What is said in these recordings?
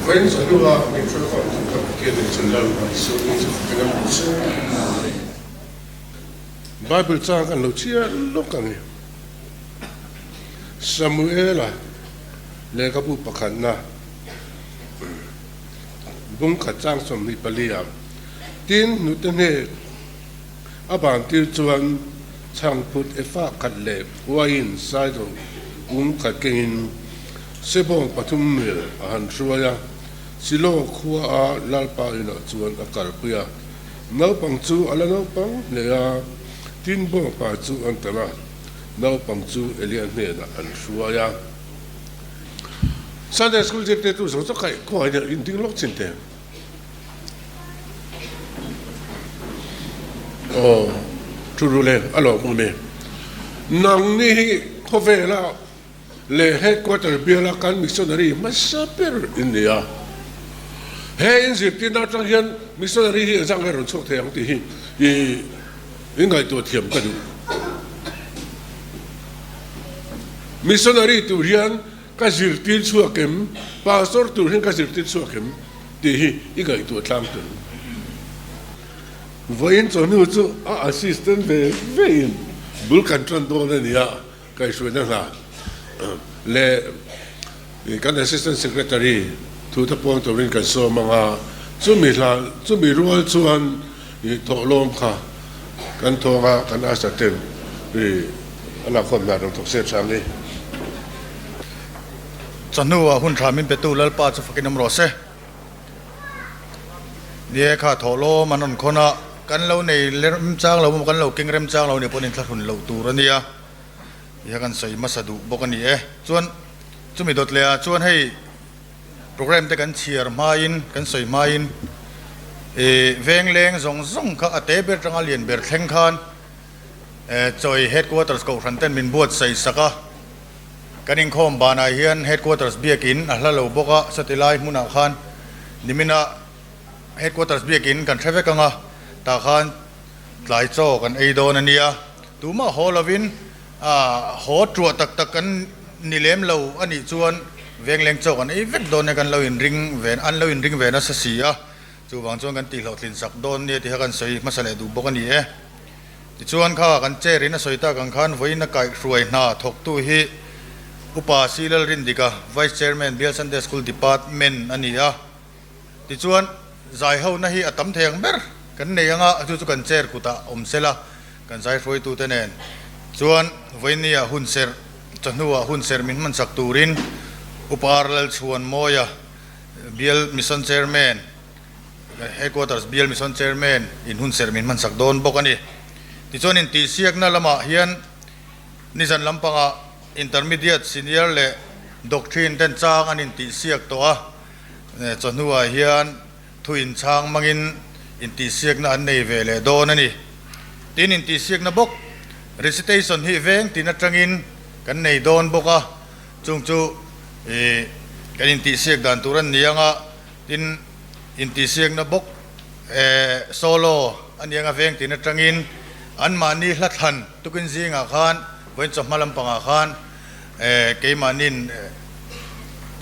Vawiin zahnua min hruaikhawm tu ka Pathian in chun lal Isua ni chu fakin a hmu se. Bible chang kan lo chhiar lawk ang e. Samuela lehkhabu pakhatna bung khat chang 24 ah tin hnute hnek a ban tir chuan chhangphut efa khat leh uaiin saidawh kum khat kengin sebawng pathum mel a han hruai a, Silo khua a Lalpa inah chuan a kalpui a. Naupang chu a la naupang hle a, tin bawngpa chu an tan a, naupang chu Elia hnenah an hruai a. Sunday School zirtirtu zawng zawng kha khawngaih deuh in ding lawk chin teh. Aw, thu ru le, a lawm awm e. Nangni hi khawvela leh headquarter biala kan missionary hmasa ber in ni a. He inzirtirna atang hian missionary hi engzah nge rawn chhuak thei ang tih hi i ngaihtuah thiam ka duh. Missionary tur hian ka zirtir chhuak em, pastor tur hian ka zirtir chhuak em tih hi i ngaihtuah tlang tel. Vawiin chawhnu chu a assistant ve vein bul kan tan dawn a ni a. Kaihhruaina hna leh kan Assistant Secretary thute puang turin kan sawm ang a, chumi hla chumi rual chuan thawhlawm kha kan thawng a, kan usher ten a lakkhawm hna rawn thawk se tha ang i. Chawhnuah hun tha min petu Lalpa chu fakin awm rawh se. Ni e kha thawhlawm an rawn khawn a, kan lo nei remchang lo emaw kan lo keng remchang lo nih pawhin inthlahrun loh tur a nia. Tih kan sawi hmasa duh bawk a ni e. Chuan chumi dawt leh ah chuan hei program te kan chhiar hmain kan sawi hmain ih veng leng zawng zawng kha a te ber atanga lian ber thleng khan chawi headquarters kohhran ten min buatsaih sak a. Kan inkhawm banah hian headquarters biakin a hla lo bawk a, sawti lai hmunah khan nimina headquarters biakin kan hre vek ang a, tah khan tlai chaw kan ei dawn a nia. Tumah haw lovin haw tuah tak tak kan ni lem lo a nih chuan vengleng chaw kan ei vek dawn nia kan lo inring ve an lo inring ve nasa si a, chuvang chuan kan tihhlawhtlin sak dawn nia tih kha kan sawi hmasa leh duh bawk a ni e. Tichuan kha kan chair in a sawi tak ang khan vawiin a kaihhruai hna thawktu hi Upa Si Lalrindika, Vice Chairman, Bial Sunday School Department a ni a. Tichuan zaihona hi a tam thei ang ber kan nei ang a, chu chu kan chair kutah awm sela kan zaihruaitute nen chuan vawiinniah hun serh, chawhnuah hun serh min hmansak turin Upa R Lalchhuanmawia, Bial Mission Chairman, Headquarters Bial Mission Chairman in hun serh min hmansak dawn bawk a ni. Tichuan intihsiakna lamah hian nizan lampangah Intermediate, Senior leh Doctrine ten chang an intihsiak tawh a, chawhnuah hian thu inchhang hmangin intihsiakna an nei ve leh dawn a ni. Tin intihsiakna bawk. Recitation hi veng tin atangin kan nei dawn bawk a, chung chu ih kan intihsiak dan tur an ni ang a, tin intihsiakna bawk eh solo a ni ang a veng tin atangin anmahni hla thlan tukin zingah khan vawiin chawhma lampangah khan eh keimahnin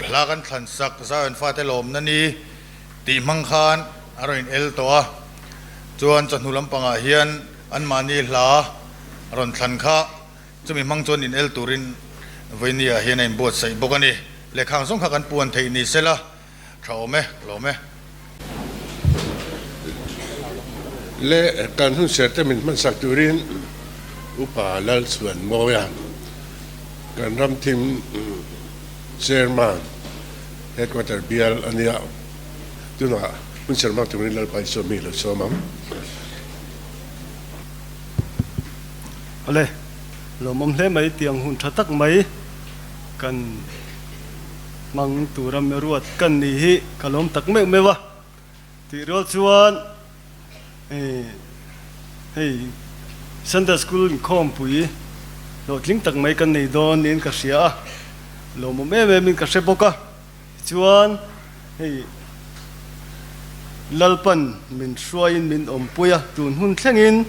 hla kan thlan sak Zion fate lawmna ni tih hmang khan a rawn in el tawh a, chuan chawhnu lampangah hian anmahni hla rawn thlan kha chumi hmang chuan in el turin Vawinia hian a inbuatsaih bawk a ni. Lehkhang zawng kha kan puan theih ni sela tha awm e, lawm e. Le kan hun ser te min hmansak turin Upa Lalchhuanmawia kan ram thim Chairman Headquarter bial a nia, tunah hun ser hmang turin Lalpa Isua mi lo sawm ang. Awle, lawmawm hle mai tiang hun tha tak mai kan hmang tura ruat kan ni hi ka lawm tak meuh meuh a. Tih rual chuan hei Sunday School inkhawmpui hlawhtling tak mai kan nei dawn niin ka hria a, lawmawm em em in ka hre bawk a. Tichuan hei Lalpan min hruaiin min awmpui a, tun hun thlengin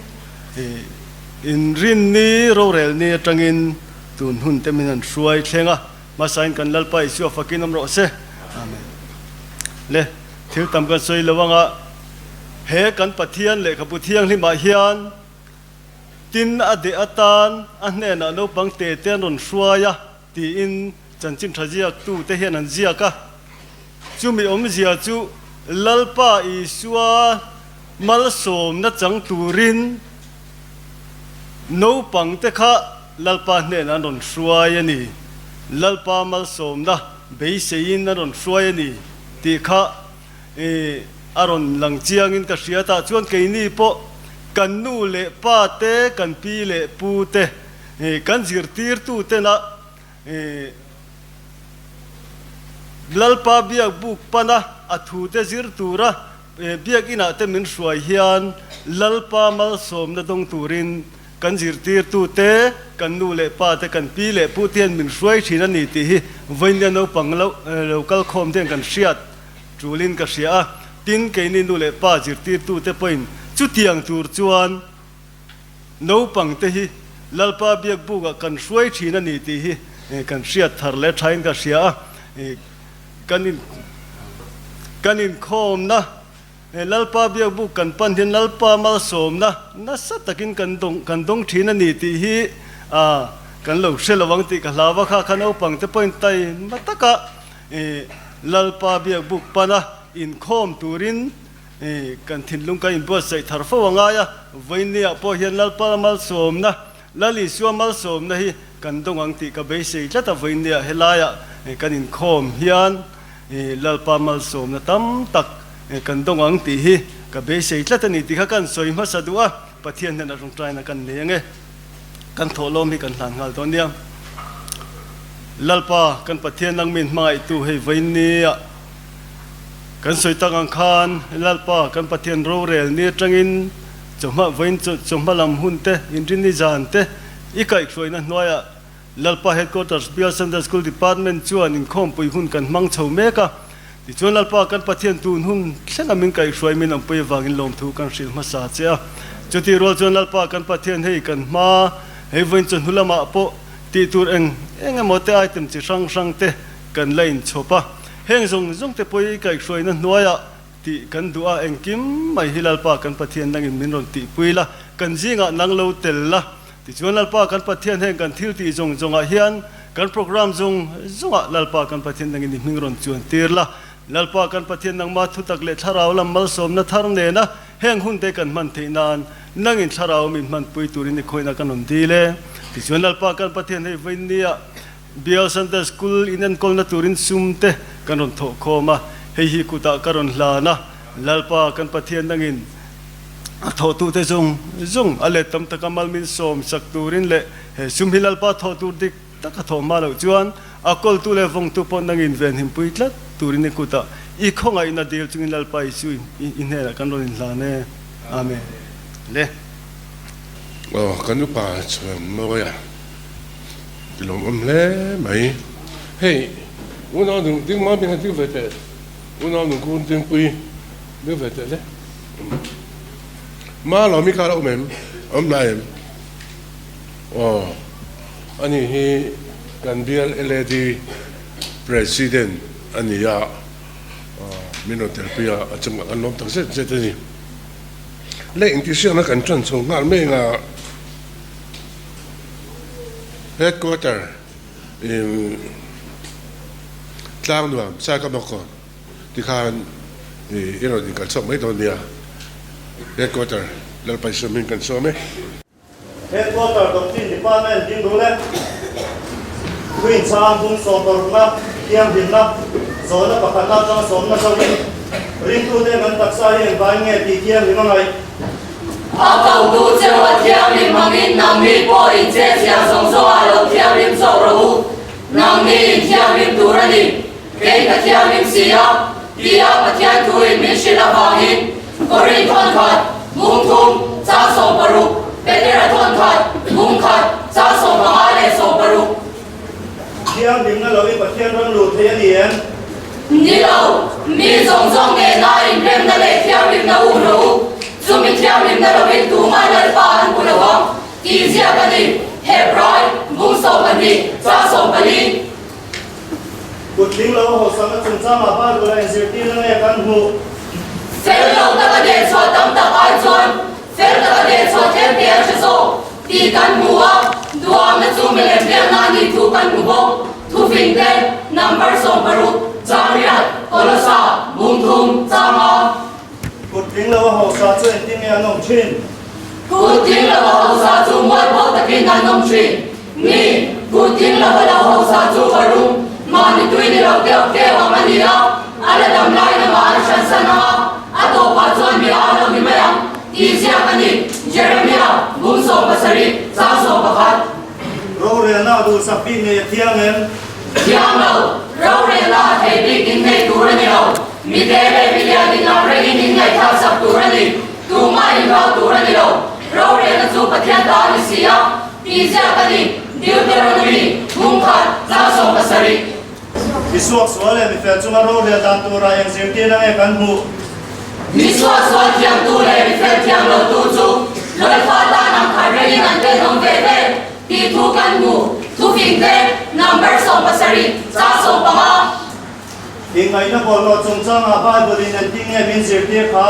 inrinni rorelni atangin tun hun te min han hruai thleng a. Hmasain kan Lalpa Isua fakin awm rawh se. Amen. Le, thil tam kan sawi lo anga, he kan Pathian lehkhabu thianghlimah hian tin a deh atan a hnenah naupang te te an rawn hruai a tiin chanchin tha ziaktu te hian an ziak a. Chumi awmzia chu Lalpa Isua malsawmna chang turin naupang te kha Lalpa hnenah an rawn hruai a ni, Lalpa malsawmna beiseiin an rawn hruai a ni tih kha a rawn lang chiangin ka hria tah chuan keini pawh kan nu leh pa te, kan pi leh pu te, kan zirtirtu tena Lalpa biak buk pana a thu te zir tura biakinah te min hruai hian Lalpa malsawmna dawng turin Kan zirtirtu te, kan nu leh pa te, kan pi leh pu te hian min hruai thin a ni tih hi vawinia naupang lo lo kal khawm te hian kan hriat tulin ka hria a. Tin, keini nu leh pa zirtirtu te pawhin chutiang tur chuan naupang te hi Lalpa biakbukah kan hruai thin a ni tih hi kan hriat thar leh thain ka hria a. Kan in kan inkhawmna He Lalpa biakbuk kan pan hian Lalpa malsawmna nasa takin kan dawng kan dawng thin a ni tih hi ah kan lo hre lo ang tih ka hlau a, kha kha naupang te pawhin taima taka ih Lalpa biakbuk pana inkhawm turin ih kan thinlung kan inbuatsaih thar fo a ngai a, vawinia pawh hian Lalpa malsawmna Lal Isua malsawmna hi kan dawng ang tih ka beisei tlat a, vawinia helaiah kan inkhawm hian Lalpa malsawmna tam tak kan dawng ang tih hi ka beisei tlat a ni tih kha kan sawi hmasa duh a, Pathian hnenah tawngtaina kan nei ange, kan thawhlawm hi kan hlan nghal dawn nia. Lalpa kan Pathian nang min hmangaihtu hei vawinia kan sawi tak ang khan Lalpa kan Pathian rorel ni atangin Chawhma vawiin chu chawhma lam hun te, inrinni zan te i kaihhruaina hnuaiah Lalpa Headquarters Bial Sunday School Department chuan inkhawmpui hun kan hmang chho mek a. Tichuan Lalpa kan Pathian tun hun thlenga min kaihhruai min awmpui avangin lawmthu kan hrilh hmasa che a. Chutih rual chuan Lalpa kan Pathian hei kan hma hei vawiin chawhnu lamah pawh tih tur eng eng emaw te item chi hrang hrang te kan la inchhawp a. Heng zawng zawng te pawh i kaihhruaina hnuaiah Tih kan duh a, engkim mai hi Lalpa kan Pathian nangin min rawn tihpui la, kan zingah nang lo tel la. Tichuan Lalpa kan Pathian heng kan thil tih zawng zawngah hian kan program zawng zawngah Lalpa kan Pathian nangin i hming rawn chuan tir la. Lalpa kan Pathian nangma thutak leh thlarau lam malsawmna thar nena heng hunte kan hman theih nan nangin thlarau min hmanpui turin i khawihna kan rawn dil e. Tichuan Lalpa kan Pathian hei vawinia Bial Sunday School in enkawlna turin sum te kan rawn thawh khawm a, hei hi kutah ka rawn hlan a, Lalpa kan Pathian nangin a thawhtute zawng zawng a let tam taka mal min sawm sak turin leh he sum hi Lalpa thawh tur dik taka thawh hma loh chuan a kawltu leh vawngtu pawh nangin venhimpui tlat turin i kutah i khawngaihna dil chungin Lalpa Isu i hnenah kan rawn inhlan e. Amen. Le. Aw kan upa chuan mawi a ti lawmawm hle mai. Hei unau nung ding mam hi han ding ve teh unau nung kun dingpui ding ve teh le. Ma lawmi kha a la awm em? Awm hnai em? Aw ani hi kan bial LAD President a ni a, min rawn telpui a, a chungah kan lawm tak zet zet a ni. Leh intihsiakna kan tan chho nghal mek a, Headquarter in Tlangnuam Saikamaw tikhan i rawn inkal chhuak mai dawn nia, Headquarter Lalpaisawm in kan sawm e. Headquarter Doctrine Department ding ru le Queen chang bung sawmparukna, thianghlimna, zawhna pakhatna atanga sawmna zoin ringtute kan taksa hi engvai nge tih thianghlim a ngaih. A kotu cheu a thianghlim hmangin nangni pawh in che chhia zawng zawngah lo thianghlim zawk rawh u. Nangni in thianghlim tur a ni. Kei ka thianghlim si a, tia Pathian thuin min hrilh avangin Korin thawn khat, bung thum, chang 60, Petera thawn khat, bung khat, chang 15 leh 60. Thianghlimna loin Pathian ram luh thei a ni em? Ni lo, mi zawng zawng nena inremna leh thianghlimna um rawh u, chumi thianghlimna loin tumah Lalpa an hmu lo ang, tih ziak a ni, Hebrai, bung 12, chang 14. Kut tling lo hawsakna chungchangah Bible a inzirtirna nge kan hmuh? Fel lo taka dehchhuah tam tak ai chuan fel taka dehchhuah tlem te a hre zawk tih kan hmu a, duamna chu milem biakna a nih thu kan hmu bawk. Thufing te, Number 60, Changriat, Kolosa, Bung thum, Changa. Kut tling lo a hausa chu engtin nge an awm thin? Kut tling lo a hausa chu mualpho takin an awm thin. Mi, kut tling lo a lo hausa chu ka rum, mahni tui ni lo keuh keuh ang a ni a, a la dam lai lamah an hran san ang a, a tawpah chuan mi a lo ni mai ang tih ziak a ni, Jeremia, bung 17, chang 11. Rorelna a duhsak bik nei a thiang em? Thiang lo, rorelna a thei bik in nei tur a ni lo. Mi te leh mi lian in ang rengin in ngaihthlak sak tur a ni. Tumah in hlau tur a ni lo. Rorelna chu Pathian ta a ni si a, tih ziak a ni, Deuteronomy, bung khat, chang 17. Mi suaksual leh mi fel chunga rorel dan turah eng zirtirna nge kan hmuh? Mi suaksual thiamtu leh mi fel thiam lotu chu Lalpa tan ang khat rengin an tenawm ve ve tih thu kan hmu. Thufing te, Number 17, chang 15. Inngaihna bawlhhlawh chungchangah Bible-in engtin nge min zirtir kha?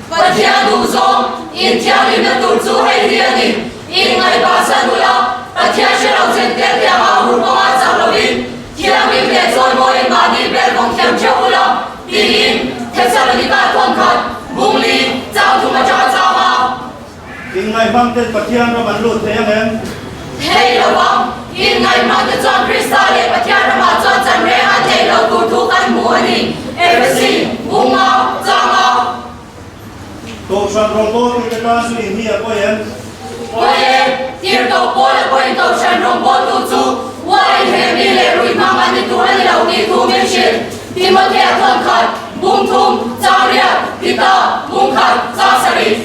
Pathian duhzawng, inthianghlimna tur chu hei hi a ni, Inngaihbah san ula, Pathian hre lo chen tel te anga hur kawnga chak lovin, thianghlim leh chawimawiin mahni bel vawng thiam theuh ula, tiin Thesalonika thawn khat, bung li, chang thum atanga chang a. Inngaihmang ten Pathian ram an lut thei ang em? Thei lo ang. Inngaihmang te chuan Krista leh Pathian ramah chuan chan reng an neih loh tur thu kan hmu a ni. Efesi, Bunga, Changa. Kohhran rawngbawltute tan chu inhi a pawi em? Pawi e, Tirhkoh Paul a pawiin Kohhran rawngbawltu chu uain he mi leh ruihhmang an ni tur a ni lo tih thu min hrilh. Timothea thawn khat, bung thum, chang riat, Tita, bung khat, chang sarih.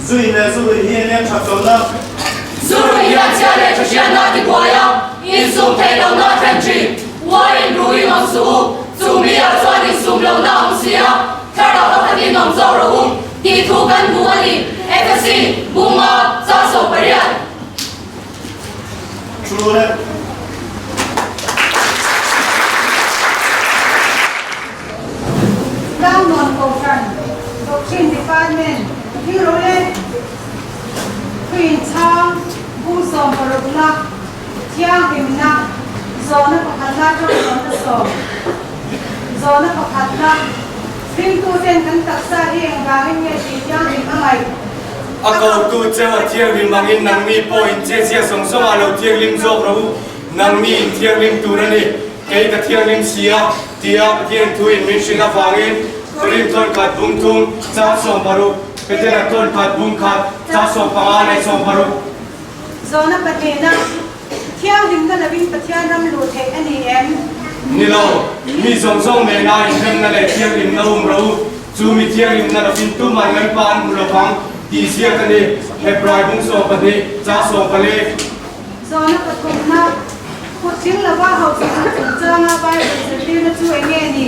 Zui leh Zurui hi enge that lohna? Zurui hian chhia leh tha hriatna a ti buai a, insum theih lohna a thlen thin. Uaiin ruiin awm suh u, chu mi ah chuan insum lohna a awm si a, thlarau pakhatin awm zawk rawh u tih thu kan hmu a ni, Efesi, Bunga, chang 18. True le. Tlangnuam Kohhran, Doctrine Department, Hero leh Thuin chhang bung 60 na thianghlimna zawhna pakhatna atang zawhna sawm zawhna pakhatna ringtuten kan taksa hi engvangin nge tih thianghlim a ngaih? A kotu cheu a thianghlim angin nangni pawh in chezia zawng zawngah lo thianghlim zawk rawh u, nangni in thianghlim tur a ni. Kei ka thianghlim si a, tia Pathian thuin min hrilh avangin Korin thawn khat bung thum chang 60, Petera thawn khat bung khat chang 15 leh 60. Zawhna pahnihna, Thianghlimna lovin Pathian ram luh theih a ni em? Ni lo, mi zawng zawng nena inremna leh thianghlimna um rawh u, chu mi thianghlimna lovin tumah Lalpa an hmu lovang. Tih ziak a ni. Hebrai bung 12, chang 14. Zawhna pathumna, Kut tling lova hauhsakna chungchanga Bible zirtirna chu eng nge ni?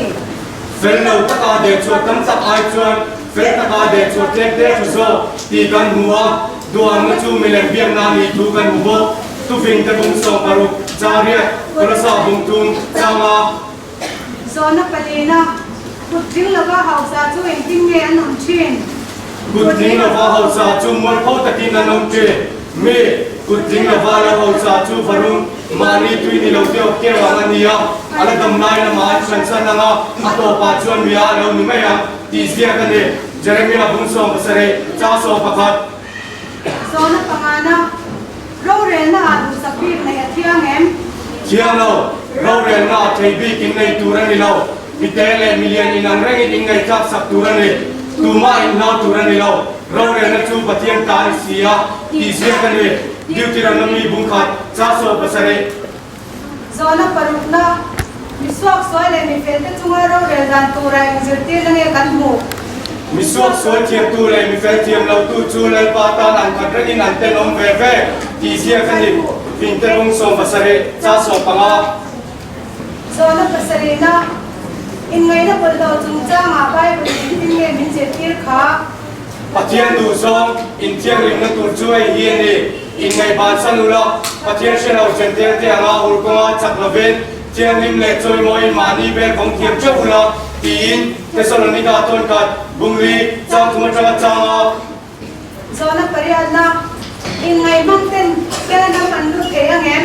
Fel lo taka dehchhuah tam tak ai chuan fel taka dehchhuah tlem te thu zawk tih kan hmu a, duhamna chu milem biakna a nih thu kan hmu bawk. Tufing te bung 16, chang riat, Kolosa bung thum, chang a. Zawhna palina, Kut tling lova hausa chu engtin nge an awm thin? Kut tling lova hausa chu mualpho takin an awm thin. Mi, kut tling lova lo hausa chu varum, mahni tui ni lo te awk keu ang a ni a, a la dam lai lamah an hran san ang a, a tawpah chuan mi a lo ni mai ang tih ziak a ni. Jeremia bung 17, chang 11. Zawhna pangana, Rorelna ah duhsak bik neih a thiang em? Thiang lo, rorelna ah thei bik in nei tur a ni lo. Mite leh milian inang rengin in ngaihthlak sak tur a ni. Tumah in hlau tur a ni lo. Rorelna chu Pathian ta a ni si a, tih ziak a ni. Deuteronomy bung khat, cha 17. Zawhna parukna, Mi suaksuai leh mi felte chunga rorel dan tura eng zirtirna nge kan hmuh? Mi suaksuai thiamtu leh mi fel thiam lotu chu Lalpa tan an khat rengin an tenawm ve ve tih ziak a ni. Fingte bung 17, cha 15. Zawhna pasarihna, Inngaihna bawlhhlawh chungchangah Bible in engtin nge min zirtir kha? Pathian duhzawng inthianghlimna tur chu hei hi a ni, Inngaihbansan ula, Pathian hre lo chen te anga ur kawnga chak lovin thianghlim leh chawimawiin mahni vel vawng thiam theuh ula, tiin Thesalonika tawnkhat bungli chang thum atanga chang a. Zawhna pariatna, Inngaihmang ten Pathian ram an lut thei ang em?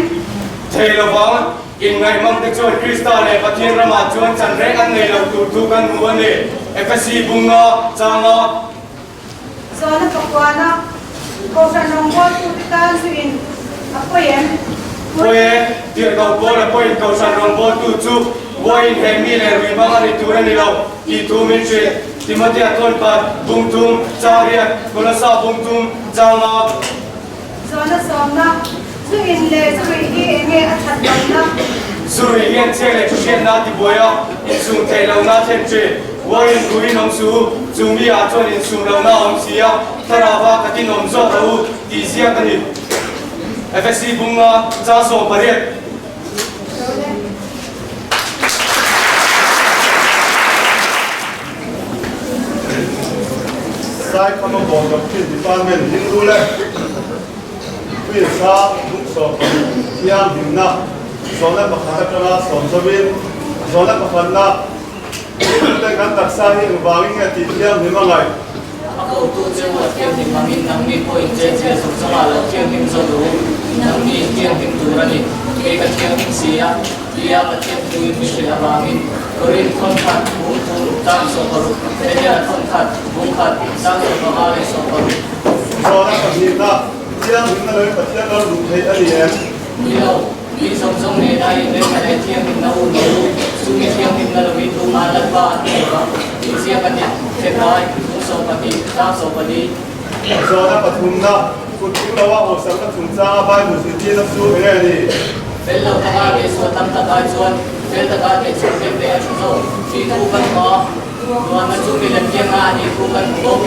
Thei lovang, Inngaihmang te chuan Krista leh Pathian ramah chuan chan reng an nei lo tur thu kan hmu a ni. Efesi bunga changa. Zawhna pakuana, Kohhran rawngbawltute tan zu in a pawi em? Pawi e, tirhkoh pawl a pawiin Kohhran rawngbawltu chu uaiin he mi leh rui hmang a ni tur a ni lo tih thu min hrilh. Timothea thawnphat, bung thum, chang riat, Kolosa bung thum, changa. Zawhna sawmna, Zu in leh zu ruih hi eng nge a that lohna? Zu ruih hian chhiat leh thuhriatna a tibuai a, insum theih lohna a thlen thin. Uaiin ruiin awm suh u, chu mi ah chuan insum lohna a awm si a, thlarau a khatin awm zawk rawh u tih ziak a ni. Efesi bunga chang 18. Saikhama Bawlhhlawh Thil Department Hindu leh Queens-a Bung 20 thianghlimna zawhna pakhat atanga sawm zawin zawhna pakhatna Hindute kan taksa hi engvangin nge tih thianghlim a ngaih? A kotu che u a thianghlim angin nangni pawh in che che zawng zawngah lo thianghlim zawk rawh u. Nangni in thianghlim tur a ni. Kei ka thianghlim si a, tia Pathian thuin mi hrilh avangin Korin thawn khat, bung thum, chang 60, Daniel thawn khat, bung khat, chang 15 leh 60. Zawhna pahnihna, Thianghlimna loin Pathian ram duh theih a ni em? Ni lo. Mi zawng zawng nena inremna leh thianghlimna u ni u, chu mi thianghlimna loin tumah Lalpa an hmu lo vang, tih ziak a ni. Hebrai, bung 12, chang 14. Zawhna pathumna, Kut tling loa hawsakna chungchanga Bible zirtirna chu eng nge ni? Fel lo taka kehchhuah tam tak ai chuan fel taka kehchhuah tlem te a tha zawk tih thu kan hmu a, nuamna chu milem kianga a nih thu kan hmu bawk.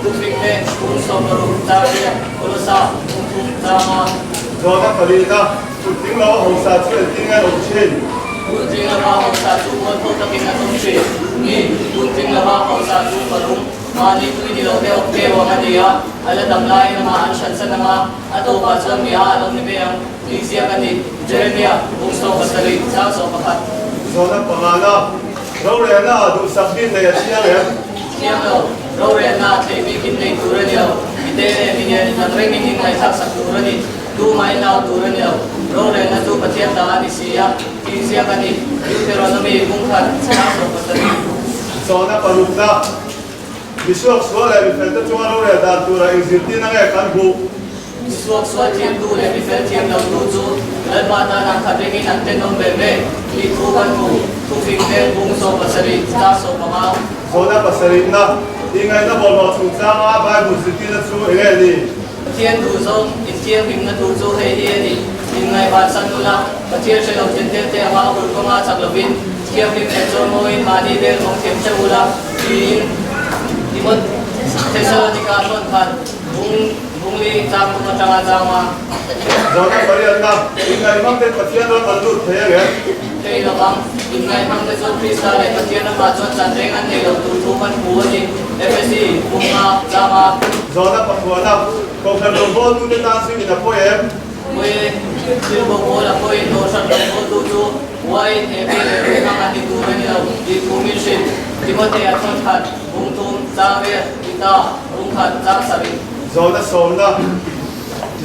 Thufing te, bung 60, chang riat, Kolosa, bung thum, chang a. Zawhna palina, Kut tling loa hausa chu engtin nge an awm thin? Kut tling lova hausa chu mualpho takin an awm thin. Ni, kut tling lova hausa chu parum. Mahni tui ni lo te awk keu ang a ni a, a la dam laiin amah an hran san ang a, a tawpah chuan mi a a lo ni mai ang tih ziak a ni. Jeremia, bung 17, chang 11. Zawhna pangana, Rorelna ah duhsak bik nei a thiang em? Thiang lo, rorelna ah thei bikin nei tur a ni lo. Mite leh mi nen inang rengin inngaihtlak sak tur a ni. Tumah in au tur a ni lo. Rorelna chu Pathian ta a ni si a, tih ziak a ni. Deuteronomy, bung khat, chang 17. Zawhna parukna, Mi suaksual leh mi felte chunga rorel dan tura inzirtirna nge kan hmuh? Mi suaksual thiamtu leh mi fel thiam lotu chu Lalpa tan an khat ringin an tenawm ve ve tih thu kan hmu. Thufing te, bung 17, chang 15. Zawhna pasarihna, Ingaihna bawlhhlawh chungchanga Bible zirtirna chu eng nge ni? Pathian duhzawng inthianghlimna tur chu hei hi a ni, Inngaihbansan ula, Pathian hre lo thintel te anga hul kawnga chak lovin, thianghlim leh chawimawiin mahni vel mawng thiam theuh ula, tiin Timot. Thessalonika thawn khat bung bungli chang thum atanga chang a. Zawhna pariatna, Inngaihmangte Pathian ram an lut thei ang em? Thei lo ang. Inngaihmangte chuan Krista leh Pathian ramah chuan chan reng an nei lo tur thu kan hmu a ni. Efesi, Bunga, chang a. Zawhna pakhuana, Kohhran rawngbawltute tan chu in a pawi em? Pawi e. Thil bo pawl a pawi, Kohhran rawngbawltu chu uaiin he mi leh rui hmang an ni tur a ni lo tih thu min hrilh. Timothea thawn khat, bung thum, chang riat, Tita, bung khat, chang sarih. Zawhna sawmna,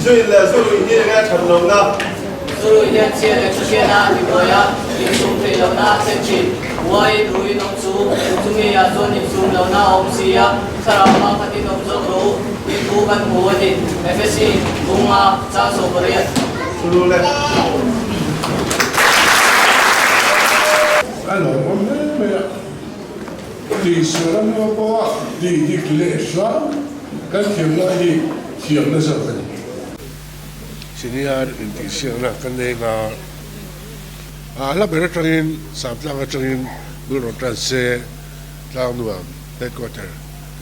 Zuin leh zu ruih hi enge that lohna? Zu ruih hian chhia leh thuhriatna a ti buai a, insum theih lohna a thlen thin. Uaiin ruiin awm chu, chumi ah chuan insum lohna a awm si a, thlarau hma khatin awm zawk rawh u tih thu kan hmu a ni. Efesi, Bunga, chang 18. Thuru le. A lawmawm hle mai a, tihsual a hnu pawha tih dik leh hram Kan thiamna hi thiamna zawk a ni. Senior intihsiakna kan nei nga a hla ber atangin Samtlang atangin bul rawn tan se Tlangnuam Headquarter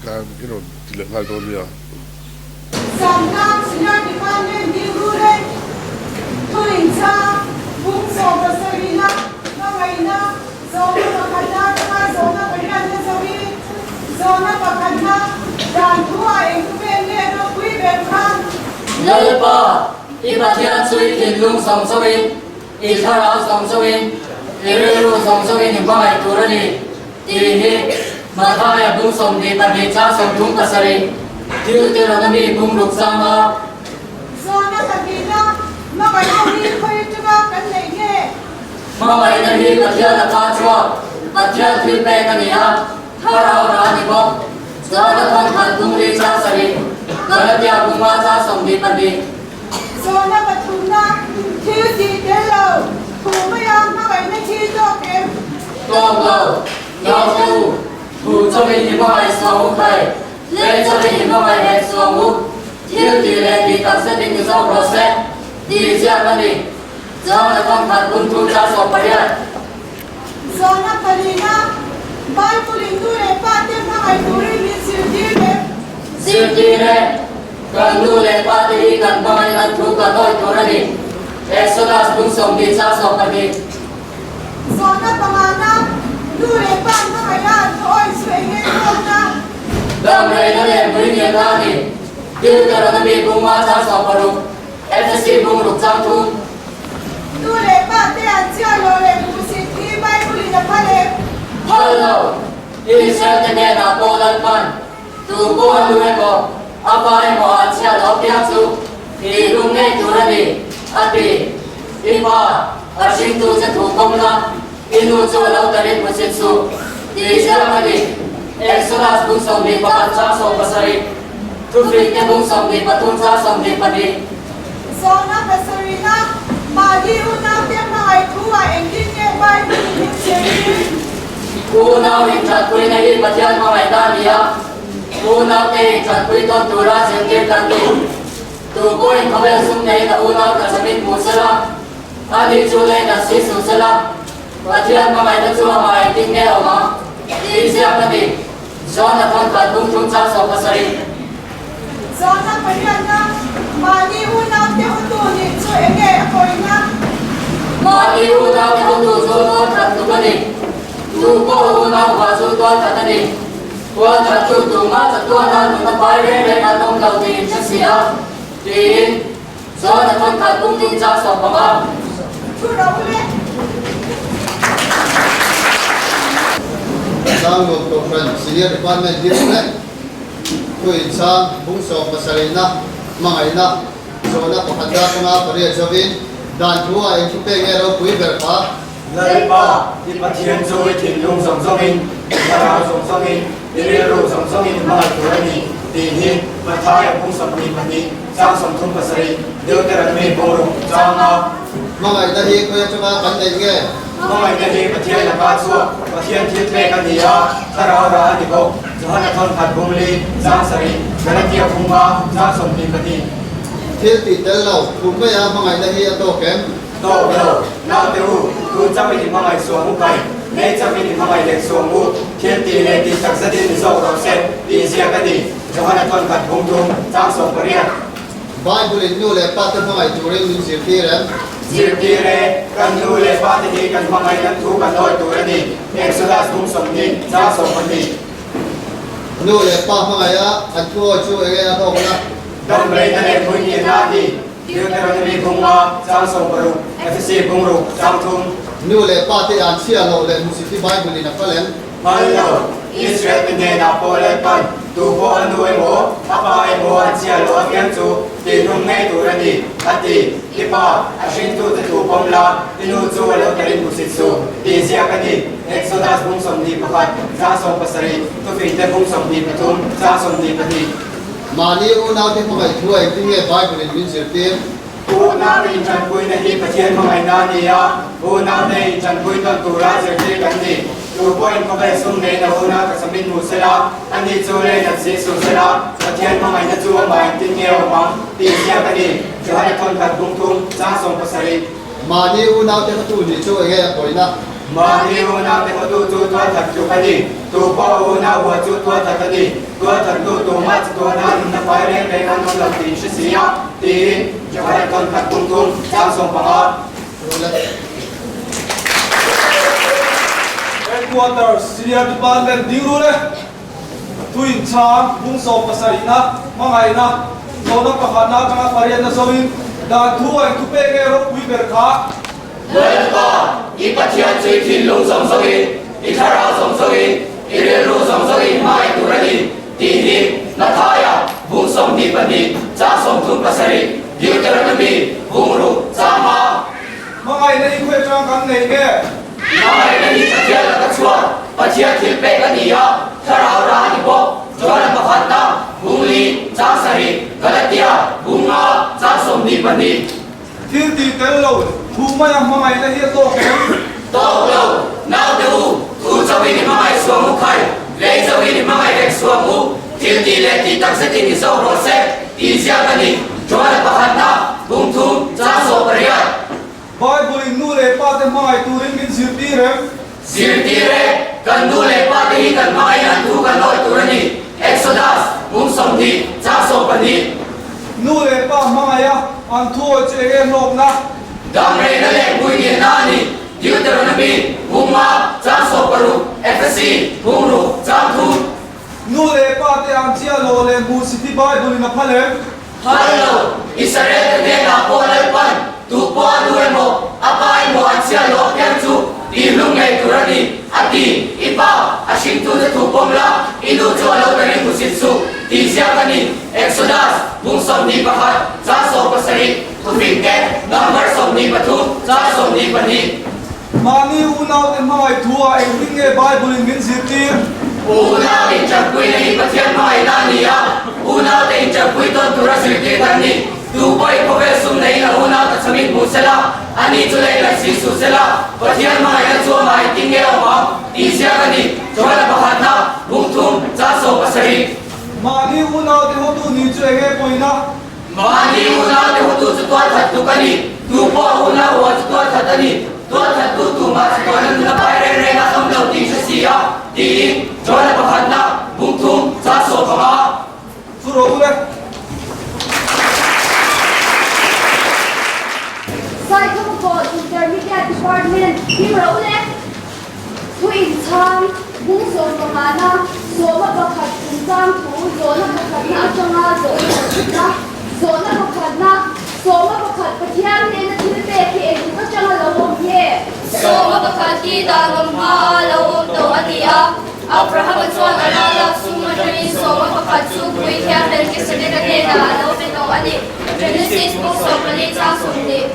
kan i rawn ti leh nghal dawn nia. Samtlang Senior Department ding rule thu inchang bung 17na hmangaihna Zawhna pakhatna atanga zawhna pariatna zoin, zawhna pakhatna dan thuah eng thupen nge ropui ber kha? Lalpa, i Pathian chu i thinlung zawng zawngin, i thlarau zawng zawngin, i rilru zawng zawngin i hmangaih tur a ni, tih hi Mathaia bung 22 chang 37, Deuteronomy bung ruk changa. Zawhna pahnihna, Hmangaihna hi khawi atanga kan neih nge? Hmangaihna hi Pathian a ta chhuak, Pathian thil pek a ni a, thlarau rah a ni bawk. Chuan a thawn khat bung li chang sarih, Galatia bunga chang 22. Zawhna pathumna, Thil tih tel lo, thu maia hmangaihna hi tawk em? Tawk lo, nau te u, thu chawin i hmangaih suang u khai, lei chawin i hmangaih hek suang u, thil tih leh tih takzet in ni zawk rawh se, tih ziak a ni. Zawhna thawn khat bung thum chang 18. Zawhna palina, Bible in nu leh pa te hmangaih turin min zirtir em? Zirtir e, Kan nu leh pa te hi kan hmangaih an thu kan awih tur a ni. Exodus bung 20 chang 12. Zawhna pangana, Nu leh pa hmangaih a an thu awih chu eng nge hlawkna? Damreina leh mui ngelna a ni. Deuteronomy bung nga chang 16. Efesi bung ruk chang thum. Nu leh pa te an chiah lo leh hmuhsit hi Bible in a phal em? Phal lo. Israel te hnenah pawh Lalpan, Tu pawh a nu emaw, a pa emaw an chhiat lo piang chu tih lung ngei tur a ni, a ti. I pa, a hringtu che thu pawm la, i nu chu a lo tarin hmuhsit suh, tih ziak a ni. Exodus bung 21 chang 17. Thufingte bung 23 chang 22. Zawhna pasarihna, Mahni unaute hmangaih thu ah engtin nge Bible in min zirtir? Unau inthatpuina hi Pathian hmangaihna a ni a, unaute inthatpui tawn tura zirtir kan ni. Tu pawhin khawvel sum neiin a unau tlachamin hmu sela, ani chu lei nat si suh sela, Pathian hmangaihna chu amah engtin nge awm ang? Tih ziak a ni. Zawhna thawn khat bung thum chang 17. Zawhna pariatna, Mahni unaute hotu nih chu eng nge a pawina? Mahni unaute hotu chu tual that tluk a ni. Tu pawh unau hma chu tual that a ni. Tual that chu tumah chatuana nuna pai reng reng an awm lo tih in hre si a, tiin Zawhna thawn khat bung thum chang 15. Thu ro le. Tlangnuam Kohhran Senior Department hi awm reng. Thu inchhang, bung 17na, hmangaihna, zawhna pakhat dar atanga pariat zovin, dan thu ah eng thu pek nge ropui ber kha? Lalpa, i Pathian chu i thinlung zawng zawngin, i thlarau zawng zawngin, i rilru zawng zawngin i hmangaih tur a ni, tih hi Mathaia bung 22 chang 37, Deuteronomy bung ruk chang a. Hmangaihna hi khawi atanga kan neih nge? Hmangaihna hi Pathian laka chhuak, Pathian thil pek a ni a, thlarau rah a ni bawk. Johana thawn khat bung li, chang sarih, Galatia bung nga, chang 22. Thil tih tel lo, thu maia hmangaihna hi a tawk em? Tawk lo, naute u, tu chauhin i hmangaih suang u kai, lei chauhin i hmangaih leh suang u, thil tih leh tih takzet in ni zawk rawh se, tih ziak a ni. Johana thawnkhat bung thum chang 18. Bible in nu leh pa te hmangaih turin min zirtir em? Zirtir e, kan nu leh pa te hi kan hmangaih nan thu kan awi tur a ni, Exodus bung 20 chang 12. Nu leh pa hmangaih a, an thu awi chu enge a hlawkna? Damreina leh hmuingilna a ni, Deuteronomy bung 5 chang 16, Efesi bung 6 chang 3. Nu leh pa te an chhia loh leh hmusit hi Bible in a phal em? Phal lo, Israel te hnenah pawh Lalpan tu pawh a nu emaw, a pa emaw an chhia loh apiang chu tihlum ngei tur a ni, a ti. I pa, a hringtute thu pawm la, i nu chu a lo tarin hmusit suh, tih ziak a ni. Exodus bung 21, chang 17, Thufingte bung 23, chang 22. Mahni unaute hmangaih thu a engtin nge Bible in min zirtir? Unau intanpuina hi Pathian hmangaihna a ni a, unaute intanpui tawn tura zirtir kan ni. Tu pawhin khawvel sum neihna unau taksa min hmu sela, ani chu lei nat si suh sela, Pathian hmangaihna chu amah engtin nge a awm ang tih ziak a ni. Johana thawnkhat bung thum, chang 70. Mahni unaute hotu nih chu enge a pawina? Mahni unaute hotu chu tualthat tluk a ni. Tu pawh unau hua chu tualthat a ni. Tualthattu tumah chu tuahna nunna fai reng reng an awm lo tih in hre si a, tiin Johana thawnkhat bung thum, chang 15. Headquarters Senior Department ding rul e. Thu inchhang bung 17na hmangaihna zawhna pakhatna atanga pariatna zawhin dan thu a inthupek nge ropui ber kha. Lalpa, i Pathian chu i thinlung zawng zawngin, i thlarau zawng zawngin, i rilru zawng zawngin hmangaih tur a ni, tih hi Mathaia bung 22 chang 37, Deuteronomy bung 6 chang 5. Hmangaihna hi khawi atanga kan nei nge? Hmangaihna hi Pathian laka chhuak, Pathian thil pek a ni a, thlarau rah a ni bawk. Johana pakhatna, bung 4, chang 7, Galatia, bung 5, chang 22. Thil tih tel lo, thu maia hmangaihna hi a tawk em? Tawk lo, naute u, thu chauhin i hmangaih suang u khai, lei chauhin i hmangaih reng suang u, thil tih leh tih tak zetin i zawk rawh se, tih ziak a ni. Johana pakhatna, bung 3, chang 18. Bible in nu leh pa te hmangaih turin min zirtir em? Zirtir e, kan nu leh pa te hi kan hmangaih an thu kan awi tur a ni. Exodus, bung 20, chang 12. Nu leh pa hmangaih a, an thu awi chu eng nge hlawkna? Damreina leh hmuingilna a ni. Deuteronomy, bung 5, chang 16, Efesi, bung 6, chang 3. Nu leh pa te an chiah lo leh hmuh si ti Bible in a phal em? Phal lo, Israel te hnenah pawh Lalpan tu pawh a nu emaw, a pa emaw an chhiat loh apiang chu tihlum ngei tur a ni, a ti. I pa, a hringtute thu pawm la, i nu chu a lo tarin hmusit suh, tih ziak a ni. Exodus, bung 21, chang 17, Thufingte, Number 23, chang 22. Mahni unaute hmangaih thu ah engtin nge Bible in min zirtir? Unau inṭanpuina hi Pathian hmangaihna a ni a, unaute inṭanpui tawn tura zirtir kan ni. Tu pawhin khawvel sum neiin a unau tachhamin hmu sela, ani chu lei ngaih si suh sela, Pathian hmangaihna chu amah engtin nge a awm ang? Tih ziak a ni. Johana pakhatna, bung 3, chang 17. Mahni unaute hotu ni chu enge pawina? Mahni unaute hotu chu tualthat tluk a ni, tu pawh a unau huan chu tualthat a ni, tualthattu tumah chu tuahna nuna pai reng reng a awm lo tih hre si a, tiin Johana pakhatna, bung 3, chang 15. Chu rawh u le. Saithawkpawh Intermediate Department him rawh u le. Thu inchhang, bung 15na, sawma pakhat chungchang thu zawhna pakhatna atanga zawhna pakhatna, zawhna pakhatna, sawma pakhat Pathian hnena thil pek hi engtik atanga lo awm nge? Sawma pakhat hi dan awm hmaa lo awm tawh a ni a, Abrahama chuan a ral lak sum atangin sawma pakhat chu Puithiam Melkisedeka hnenah a lo pe tawh a ni, Genesis bung 14 chang 20.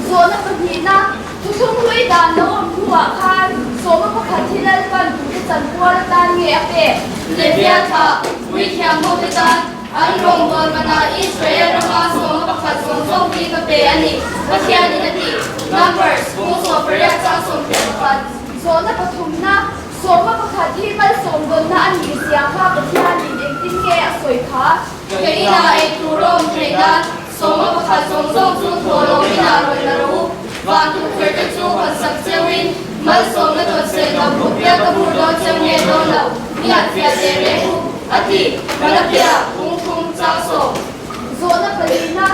Zawhna pahnihna. Thuthlung hlui dan lo awm hnuah khan sawma pakhat hi Lalpan tute chanpual atan nge a pek? Levia thlah, puithiam hote tan an rawngbâwl manah Israel rama sawma pakhat zawng zawng hi ka pe a ni, Pathianin a ti. Numbers, bung 18 chang 21. Zawhna pathumna, sawma pakhat hi malsawm dawnna a nih zia kha Pathianin engtin nge a sawi kha? Ka inah ei tur a awm theih nan Sawma pakhat zawng zawng chu thaw lo inah rawn la rawh u. Van tukverh te chu hawn sak cheuin malsawmna dawn sel lo khawp hian ka hur dawn cheu nge dawn lo. Mi han fiah teh reng u. A ti. Malakia, Bung thum chang sawm. Zawhna palina,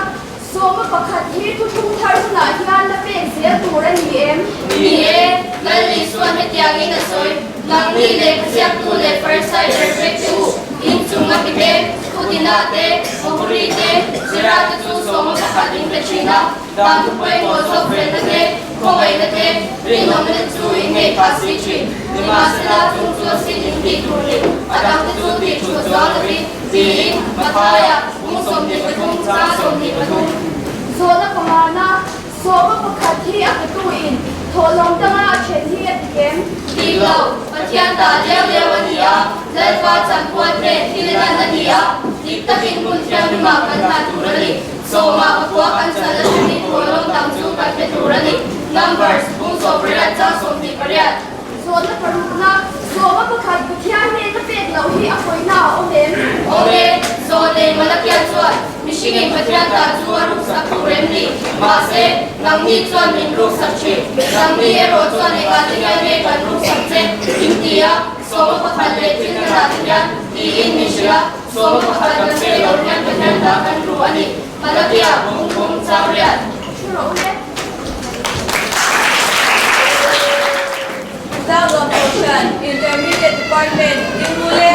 Sawma pakhat hi thuthlung thar hunah hian la pek zel tur a ni em? Ni e, Lal Isuan hetiangin a sawi, Nangni lehkha ziaktu leh Farisai perfect te u, inchung a ti te, Pudina te, Mahuri te, Zira te chu sawma pakhat in pe thin a, dan thu pawimawh zawk felna te, khawngaihna te, rinawmna te chu in ngei phah si thin. Nimahsela, chung chu a sin in tih tur ni, a dangte chu tih thu zual lovin, tiin Mathaia bung 23 chang 23. Zawhna pangana, Sawma pakhat hi a petu in thawhlawm danga a then hi a dik em? Dik lo, Pathian dah liau liau a ni a, Lalpa chanpual hnen thil lan a ni a, dik takin hmun thianghlimah kan hlan tur a ni. Sawma pakua kan chal atangin thawhlawm dang chu kan pe tur a ni. Numbers, bung 18 chang 28. Zawhna parukna, Sawma pakhat Pathian hnena pek loh hi a hawina a awm em? Awm e, Zawhne Malakia chuan mihringin Pathian ta chu a ruksak tur em ni? Mahse, nangni chuan min ruksak thin. Nangni erawh chuan engah te hian nge kan ruksak che? In ti a, sawma pakhat leh thil hmanah te hian tiin min hrilh a, sawma pakhat kan pek loh hian Pathian ta kan ru a ni. Malakia, bung thum, chang riat. Thu rawh u le. Tlanglawn Kohhran Intermediate Department Tirule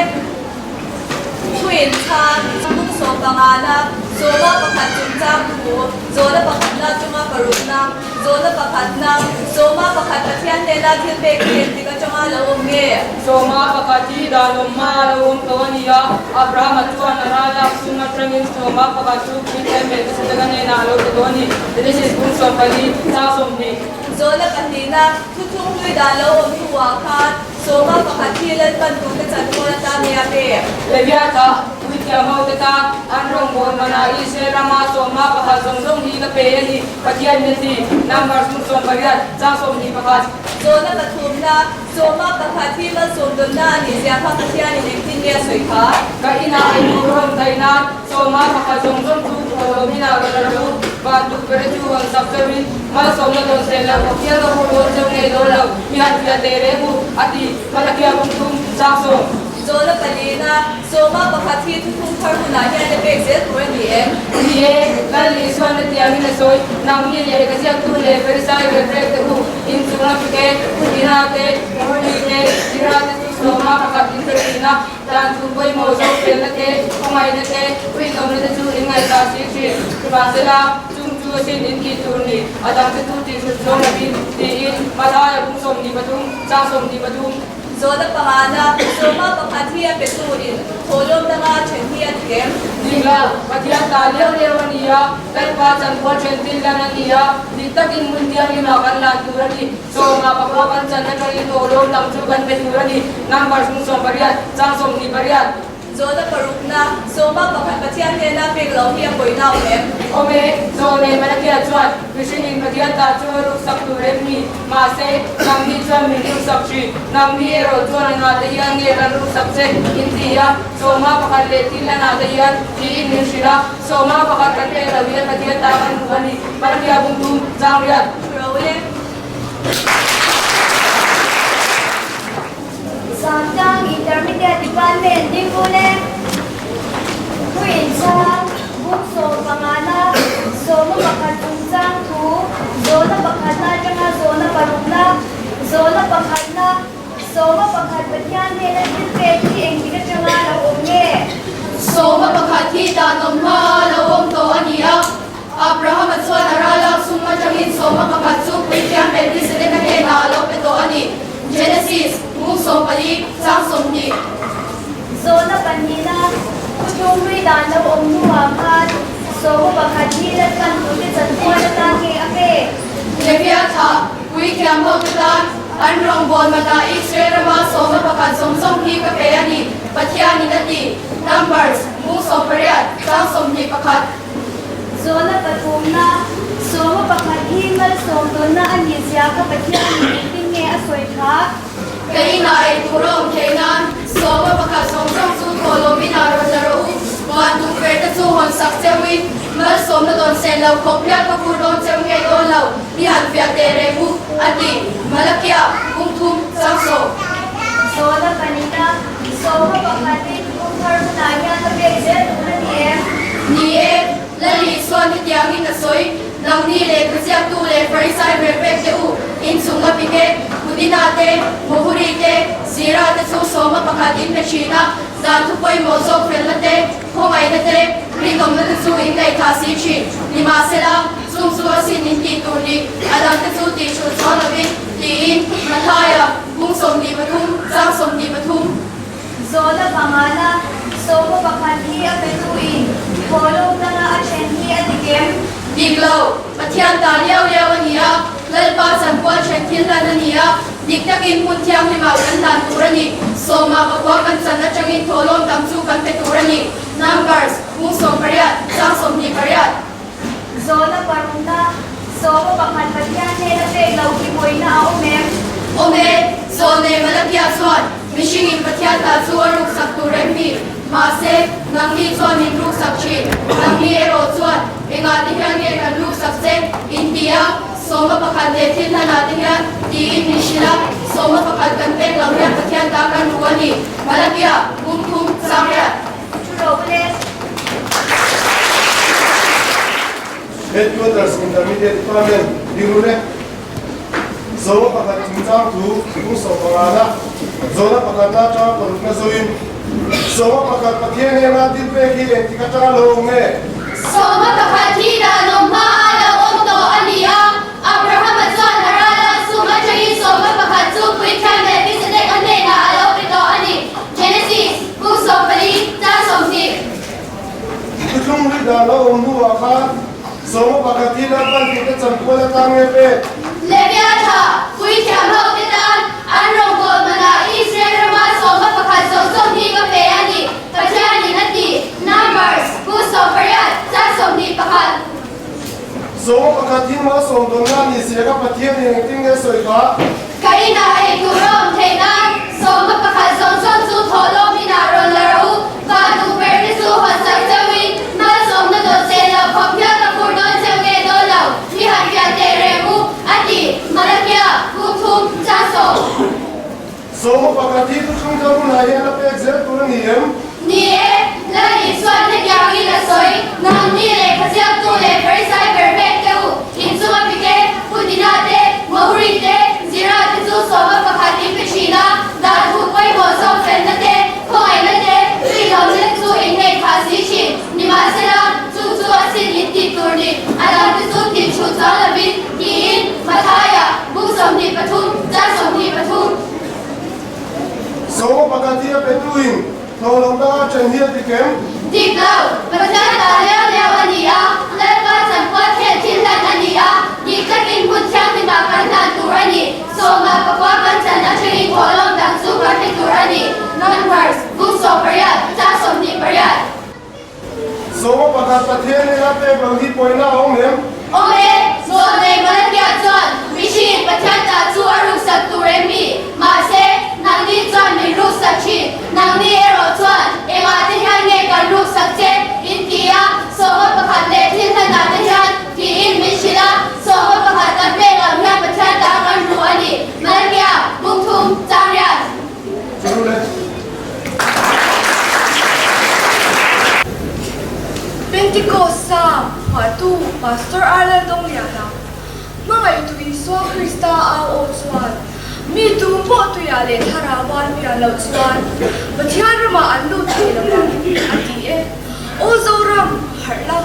Thuin chhang bung 15na zawma pakhat chungchang thu zawhna pakhatna chunga parukna zawhna pakhatna sawma pakhat Pathian hnena thil pek hi engtik atanga lo awm nge? Sawma pakhat hi dan awm hma a lo awm tawh a ni a, Abrahama chuan a ral lak sum atangin sawma pakhat chu Puithian Melchizedeka hnenah a lo pe tawh a ni. Genesis bung 14, chang 20. Zawhna pahnihna Thuthlung hlui dan lo awm hnuah khan sawma pakhat hi Lalpan tute chanpual atan nge a pek? Leviatha, Puithiam hote tan an rawngbâwl manah Israel rama sawma pakhat zawng zawng hi ka pe a ni, Pathian min ti, Number 18, chang 21. Zawhna pathumna, Sawma pakhat hi malsawm dawnna a nih zia kha Pathianin engtin nge a sawi kha? Ka inah ei tur a awm theih nan sawma pakhat zawng zawng chu thawhlawm inah rawn la rawh u. Van tukverh chu rawn sak cheuhin malsawmna dawn sel lo, Pathian ka hmuh dawn cheu ngei dawn lo, mi han fiah teh reng u, a ti. Malakia bung thum, chang sawm. Zawhna palina, Sawma pakhat hi thuthlung thar hunah hian la pek zel tur a ni em? Ni e, Lal Isuan a tiangin a sawi, Nangni leh ka ziaktu leh Farisai rêk rêk te u, inchung a pike, Pudina te, Mohani te, Zira te chu sawma pakhat in pe thin a, dan chu pawimawh zawk felna te, khawngaihna te, rinawmna te chu in ngaihtuah si thin. Nimahsela, chung chu a sin in tih tur ni, a dangte chu tih hrut zawng lovin, tiin Mathaia bung 23, chang 23. Zawhna pangana, sawma pakhat hi a petu in thawhlawm danga a then hi a dik em? Dik lo, Pathian ta liau liau a ni a, Lalpa chanpual then thil lan a ni a, dik takin hmun thianghlimah kan lan tur a ni. Sawma pakua kan chan atangin thawhlawm dang chu kan pe tur a ni. Number 18, chang 28. Zawhna parukna, sawma pakhat Pathian hnena pek loh hi a pawina awm em? Awm e, Zawhne Malakia chuan mihringin Pathian ta chu a ruksak tur em ni? Mahse, nangni chuan min ruksak thin, nangni erawh chuan a nate hian nge kan ruksak che in ti a, sawma pakhat leh thil a nate hian tiin min hrilh a, sawma pakhat kan pek loh hian Pathian ta kan duh a ni. Malakia bung thum, chang riat. Ro e. Zantlang Intermediate Department Dingule Thuin chang bung 15na sawma pakhat chungchang thu zawhna pakhatna atanga zawhna parukna zawhna pakhatna sawma pakhat Pathian hnena thil pek hi engtik atanga lo awm nge? Sawma pakhat hi dan awm hma lo awm tawh a ni a, Abrahama chuan a ral lak sum atangin sawma pakhat chu Puithiam Melchizedek-a hnenah a lo pe tawh a ni. Genesis, bung 14, chang 20. Zawhna pahnihna, Thuthlung hlui dan lo awm hnuah khan sawma pakhat hi Lalpan tute chanpual atan nge a pek? Levia thlah, Puithiam hote tan an rawngbâwl manah Israel rama sawma pakhat zawng zawng hi ka pe a ni, Pathianin a ti. Numbers, bung 18, chang 21. Zawhna pathumna, Sawma pakhat hi malsawm tawnna a nih zia kha Pathianin engtin nge a sawi kha? Ka inah ei tur a awm theih nan sawma pakhat zawng zawng chu thawhlawmin ah rawn la rawh u. Van tukverh te chu hawn sak cheuhin malsawmna dawn sen lo khawp hian ka vur dawn cheu ngei dawn lo, mi han fiah teh reng u, a ti. Malakia, bung thum, chang sawm. Zawhna pahnihna, Sawma pakhat hi. thar hunah hian la pek zel tur a ni em? Ni e, Lal Isuan hetiangin a sawi, Nangni lehkha ziaktu leh Farisai rek rek te u, inchung a pik e, Pudina te, Mohuri te, Zira te chu sawma pakhat in pe thin a, dan thu pawimawh zawk felna te, khawngaihna te, rinawmna te chu in ngaihthah si thin. Nimahsela, chung chu a sin in tih tur dik, a dangte chu tih hrulh chuang lovin, tiin Mathaia bung 23, chang 23. Zawhna pangana, sawma pakhat hi a petu in thawhlawm danga a then hi a dik em? Dik lo, Pathian ta liau liau a ni a, Lalpa chanpual then thil hlan a ni a, dik takin hmun thianghlimah kan hlan tur a ni, sawma pakua kan chan atangin thawhlawm tam chu kan pe tur a ni, Numbers, bung 18, chang 28. Zawhna parukna, sawma pakhat Pathian hnena pek loh hi pawina a awm em? Awm e, Zawhne Malakia chuan mihringin Pathian ta chu a ruksak tur em ni? Mahse, nangni chuan min ruksak thin. Nangni erawh chuan engah te hian nge kan ruksak che? In ti a, sawma pakhat leh thil hlanah te hian tiin min hrilh a, sawma pakhat kan pek loh hian Pathian ta kan ru a ni. Malakia, bung thum, chang riat. Headquarters Intermediate Department Dirule Zawna pakhat chungchang thu bung 15na zawna pakhatna atanga parukna zoin sawma pakhat Pathian hnena thil pek hi engtik atanga lo awm nge? Sawma pakhat hi dan awm hma a lo awm tawh a ni a, Abrahama chuan a ral a sum atangin sawma pakhat chu puithiam Melchizedek a hnenah a lo pe tawh a ni. Genesis, bung 14, chang 20. Thuthlung hlui dan lo awm hnuah khan sawma pakhat hi Lalpan tute chanpual atang nge pek? Levia tha, puithiam ho te tan an rawngbâwl manah Israel rama sawma pakhat zawng zawng hi ka pe a ni, Pathianin a ti, Numbers, bung 18, chang 21. Sawma pakhat hi malsawm dawnna a ni sia ka Pathianin engtin nge sawi kha? Ka inah ei tur a awm theih nan sawma pakhat zawng zawng chu thawhlawm inah rawn la rawh u. Vah duh ber te chu hawn sak cheuhin malsawmna dawt che lo khawp hial ka phur dawn cheu nge dawn lo, mi han fiah teh reng u, a ti. Malakia, bung thum, chang sawm. Sawma pakhat hi thuthlung thar hunah hian a pek zel tur a ni em? Ni e, Lal Isuan hetiangin a sawi, Nangni lehkha ziaktu leh Farisai ber mek te u, inchunga pike, Pudina te, Mohuri te, Zira te chu sawma pakhat in pe thin a, dan thu pawimawh zawk felna te, khawngaihna te, rinawmna te chu in ngei phah si thin. Nimahsela, chu chu a sin in tih tur ni, a dang te chu tih thu chuang lovin, tiin Mathaia, bung 23, chang 23. Sawma pakhat hi a petuin thawhlawm danga then hi a dik em? Dik lo, Pathian ta liau liau a ni a, Lalpa chanpual thel thil hlan a ni a, dik takin hmun thianghlimah kan hlan tur a ni. Sawma pakua kan chan atangin thawhlawm dang chu kan pe tur a ni. Numbers, bung 18, chang 28. Sawma pakhat Pathian hnena pek loh hi pawina a awm em? Awm e, Zawlnei Malakia chuan mihringin Pathian ta chu a ruksak tur em mi? Mahse, nangni chuan min ruksak thin. Nangni erawh chuan engah te hian nge kan ruksak che? In ti a, sawma pakhat leh thil hlanah te hian tiin min hrilh a, sawma pakhat kan pek ang hian Pathian ta kan ru a ni. Malakia, bung thum, chang riat. Pentecost sa phuahtu Pastor R. Laldongliana, Hmangaihtu Isua Krista au aw chuan mi tum pawh tuiah leh thlarau an pian loh chuan Pathian ramah an lut thei lo vang, a ti e. Aw Zoram, harh la,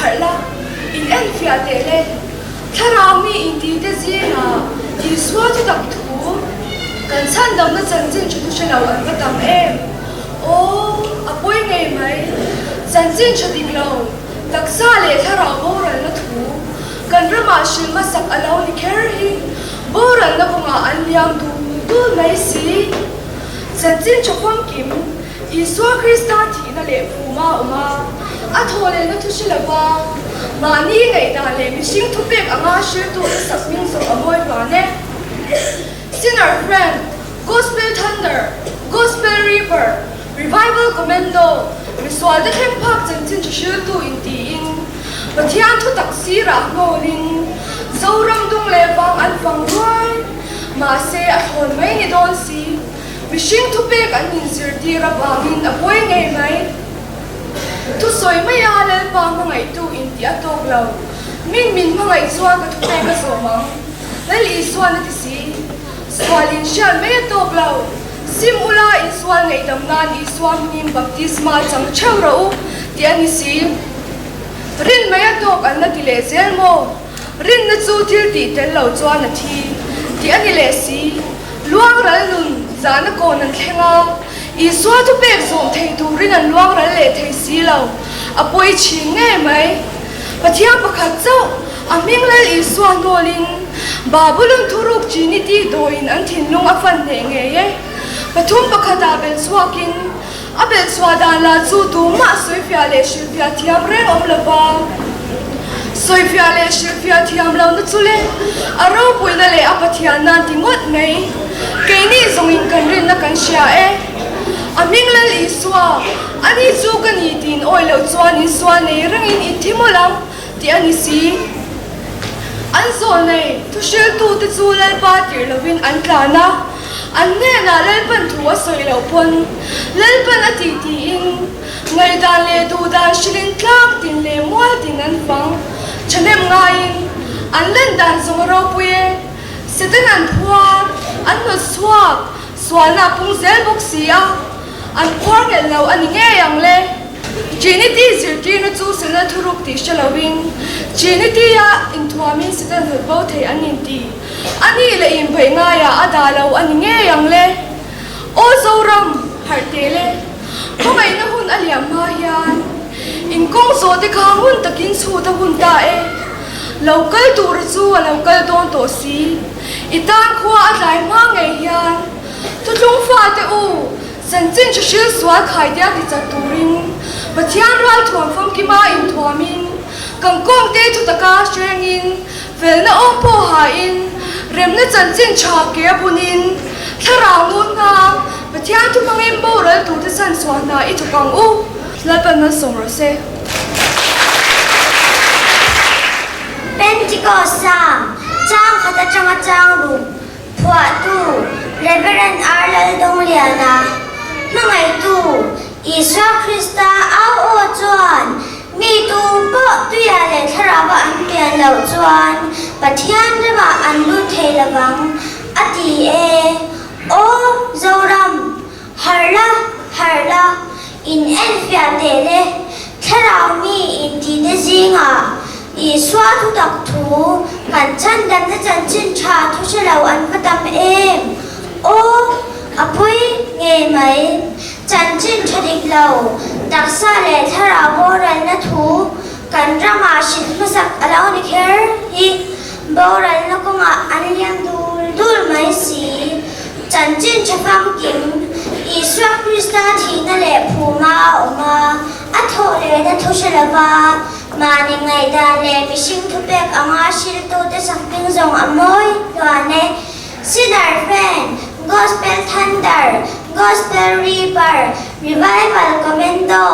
harh la, in enfiah teh le. Thlarau mi intite zingah Isua chu tak thu kan chhandamna chanchin tha thu hre lo an va tam em? Aw, a pawi ngei mai. Chanchin tha dik lo, taksa leh thlarau boralna thu kan ramah hrilh hmasak a lo ni kher hi boralna kawngah an liam dul dul mai si. Chanchin tha famkim Isua Krista thihna leh phuma awm a, a thawhlehna thu hre lova, mahni ngaihdan leh mihring thupek anga hriltute sak hming zawh a mawi hlan e. Sinner Friend, Gospel Thunder, Gospel Reaper, Revival Commando, misualte thleng phak chanchin tha hriltu intiin Pathian thutak sirah hnawlin Zoram dung leh vang an fang ruai, mahse a thlawn mai ni dawn si. Mihring thupek an inzirtir avangin a pawi ngei mai. Thusawi maia Lalpa hmangaihtu intih a tawk lo. Min min hmangaih chuan ka thupek a zawm ang. Lal Isuan a ti si. Sual inhriat mai a tawk lo. Sim ula insual ngaihdam nan Isua hmingin baptisma chang theuh rawh u tih a ni si. Rin mai a tawk an la ti leh zel maw? Rinna chu thil tih tel lo chuan a thi tih a ni leh si. Luang ral nun zahna kawn an thleng a, Isua thupek zawm thei turin an luang ral leh thei si lo, a pawi thin ngei mai. Pathian pakhat chauh a hming Lal Isua hnawlin Babulon thuruk Trinity dawiin an thinlung a fan hneh ngei e. Pathum pakhatah belh chhuakin A belhchhuah dan lah chu tumah sawifiah leh hrilhfiah thiam reng awm lo va. Sawifiah leh hrilhfiah thiam lohna chu le a ropuina leh a Pathian nan ti ngawt mai. Keini zawngin kan rinna kan hria e. A hming Lal Isua, ani chu ka ni tiin awi loh chuan Isua nei rengin in thi mawlh ang tih a ni si. An zawl nei thuhriltute chu Lalpa tirh lovin an tlan a. An hnenah Lalpan thu a sawi loh pawn Lalpan a tih tiin ngaihdan leh duhdan hrilhin tlang tin leh mual tin an fang thahnem ngaiin an len dan zawng a ropui e. Satan an phuar, an hnawt chhuak, sualna a pung zel bawk si a, an phuar nghelh lo a ni ngei ang le. Trinity zirtirna chu Satan thuruk tih hre lovin Trinity-a inthuamin Satan hnawt bo thei an inti. A nih leh inbeih ngaiah a dah lo a ni ngei ang le. Aw Zoram, harh teh le. Khawngaihna hun a liam hma hian in kawng zawh te kha ngun takin chhut a hun ta e. Lo kal tura chu a lo kal dawn tawh si. I tan khua a tlai hma ngei hian Thuthlung fate u, chanchin hrihril sual khaitia ti chat turin Pathian rual thuam famkima inthuamin kan kawngte thutaka hrengin Felna awm pawh hain, remna chanchin tha ke a bunin, thlarau ngun hna, Pathian thu hmangin boral turte chan chhuah hna i thawk ang u. Lalpan malsawm rawh se. Pentecost Psalm, Chang khat atanga chang ruk, phuahtu, Reverend R. Laldawngliana, hmangaihtu, Isua Krista au aw chuan Mi tu pawh tuia leh thlarauva an pian loh chuan Pathian ramah an lut thei lovang, a ti e. Aw Zoram, harh la, harh la, in enfiah teh le, thlarau mi intite zingah Isua thutak thu kan chhandamna chanchin tha thu hre lo an va tam em? Aw, a pui ngei mai. Chanchin tha dik lo, taksa leh thlarau boralna thu kan ramah hrilh hmasak a lo ni kher hi boralna kawngah an liam dul dul mai si. Chanchin tha famkim, Isua Krista thihna leh phuma a awm a, a thawh lehna thu hre lova, mahni ngaihdan leh mihring thupek anga hrilhtute sakhming zawng a mawi hluan e. Sinner Friend, Gospel Thunder, Gospel Reaper, Revival Commando,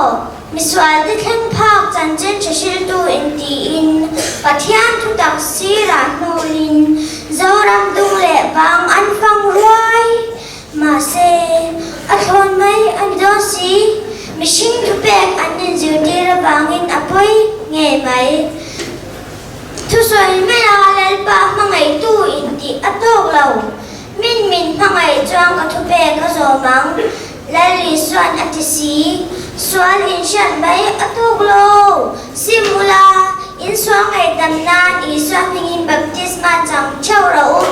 Misualte thleng phak chanchin tha hriltu intiin Pathian thutak sirah hnawlin Zoram dung leh vang an fang ruai. Mahse, a thlawn mai a ni dawn si. Mihring thupek an inzirtir avangin a pawi ngei mai. Thusawi maia Lalpa hmangaihtu intih a tawk lo. Min min hmangaih chuan ka thupek a zawm ang, Lal Isuan a ti si. Sual inhriat mai a tawk lo. Sim ula, in sual ngaihdam nan Isua hmingin baptisma chang theuh rawh u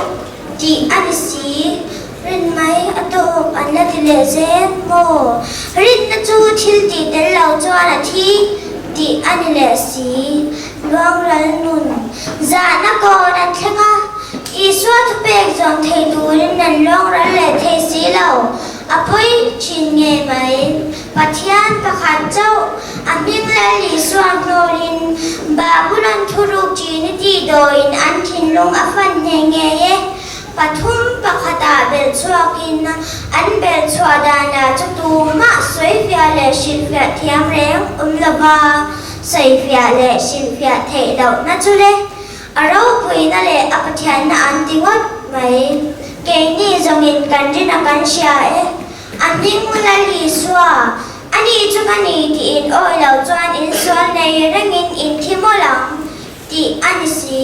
tih a ni si. Rin mai a tawk an la ti leh zel maw? Rinna chu thil tih tel lo chuan a thi tih a ni leh si. Luangral nun zahna kawn an thleng a, Isua thupek zawm thei turin an luangral leh thei si lo. A pawi thin ngei mai. Pathian pakhat chauh a hming Lal Isua hnawlin Babulon thuruk Trinity dawiin an thinlung a fan hneh ngei e. Pathum pakhatah belh chhuakin an belh chhuah danah chu tumah sawifiah leh hrilhfiah thiam reng awm lova sawifiah leh hrilhfiah theih lohna chu le a ropuina leh a Pathianna an ti ngawt mai. Keini zawngin kan rin a kan hria e. A hming Lal Isua, ani chu ka ni tih in awi lo chuan in sual nei rengin in thi mawlh ang tih a ni si.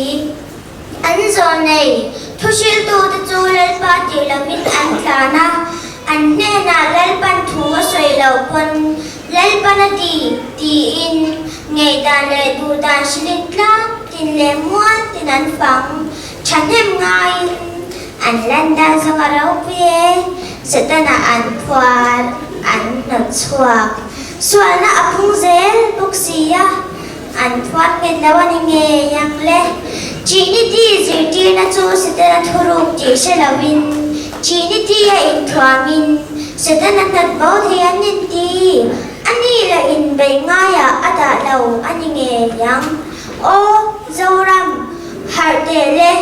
An zawl nei thuhriltute chu Lalpa tih lovin an tlan a, an hnenah Lalpan thu a sawi lo pawn Lalpan a ti tiin ngaihdan leh duhdan hrilhin tlang tin leh mual tin an fang thahnem ngaiin an lan dan zawk a ropui e. Setana an phuar an hnawt chhuak. Sualna a phung zel bawk si a. An phuat nghet lo a ni ngei ang le. Trinity zirtirna chu Setana thuruk tih hre lovin Trinity a inthuamin Setana hnawt bo thei an inti. A ni la inbeih ngaiah a dah lo a ni ngei ang. Aw, Zoram, harh teh le.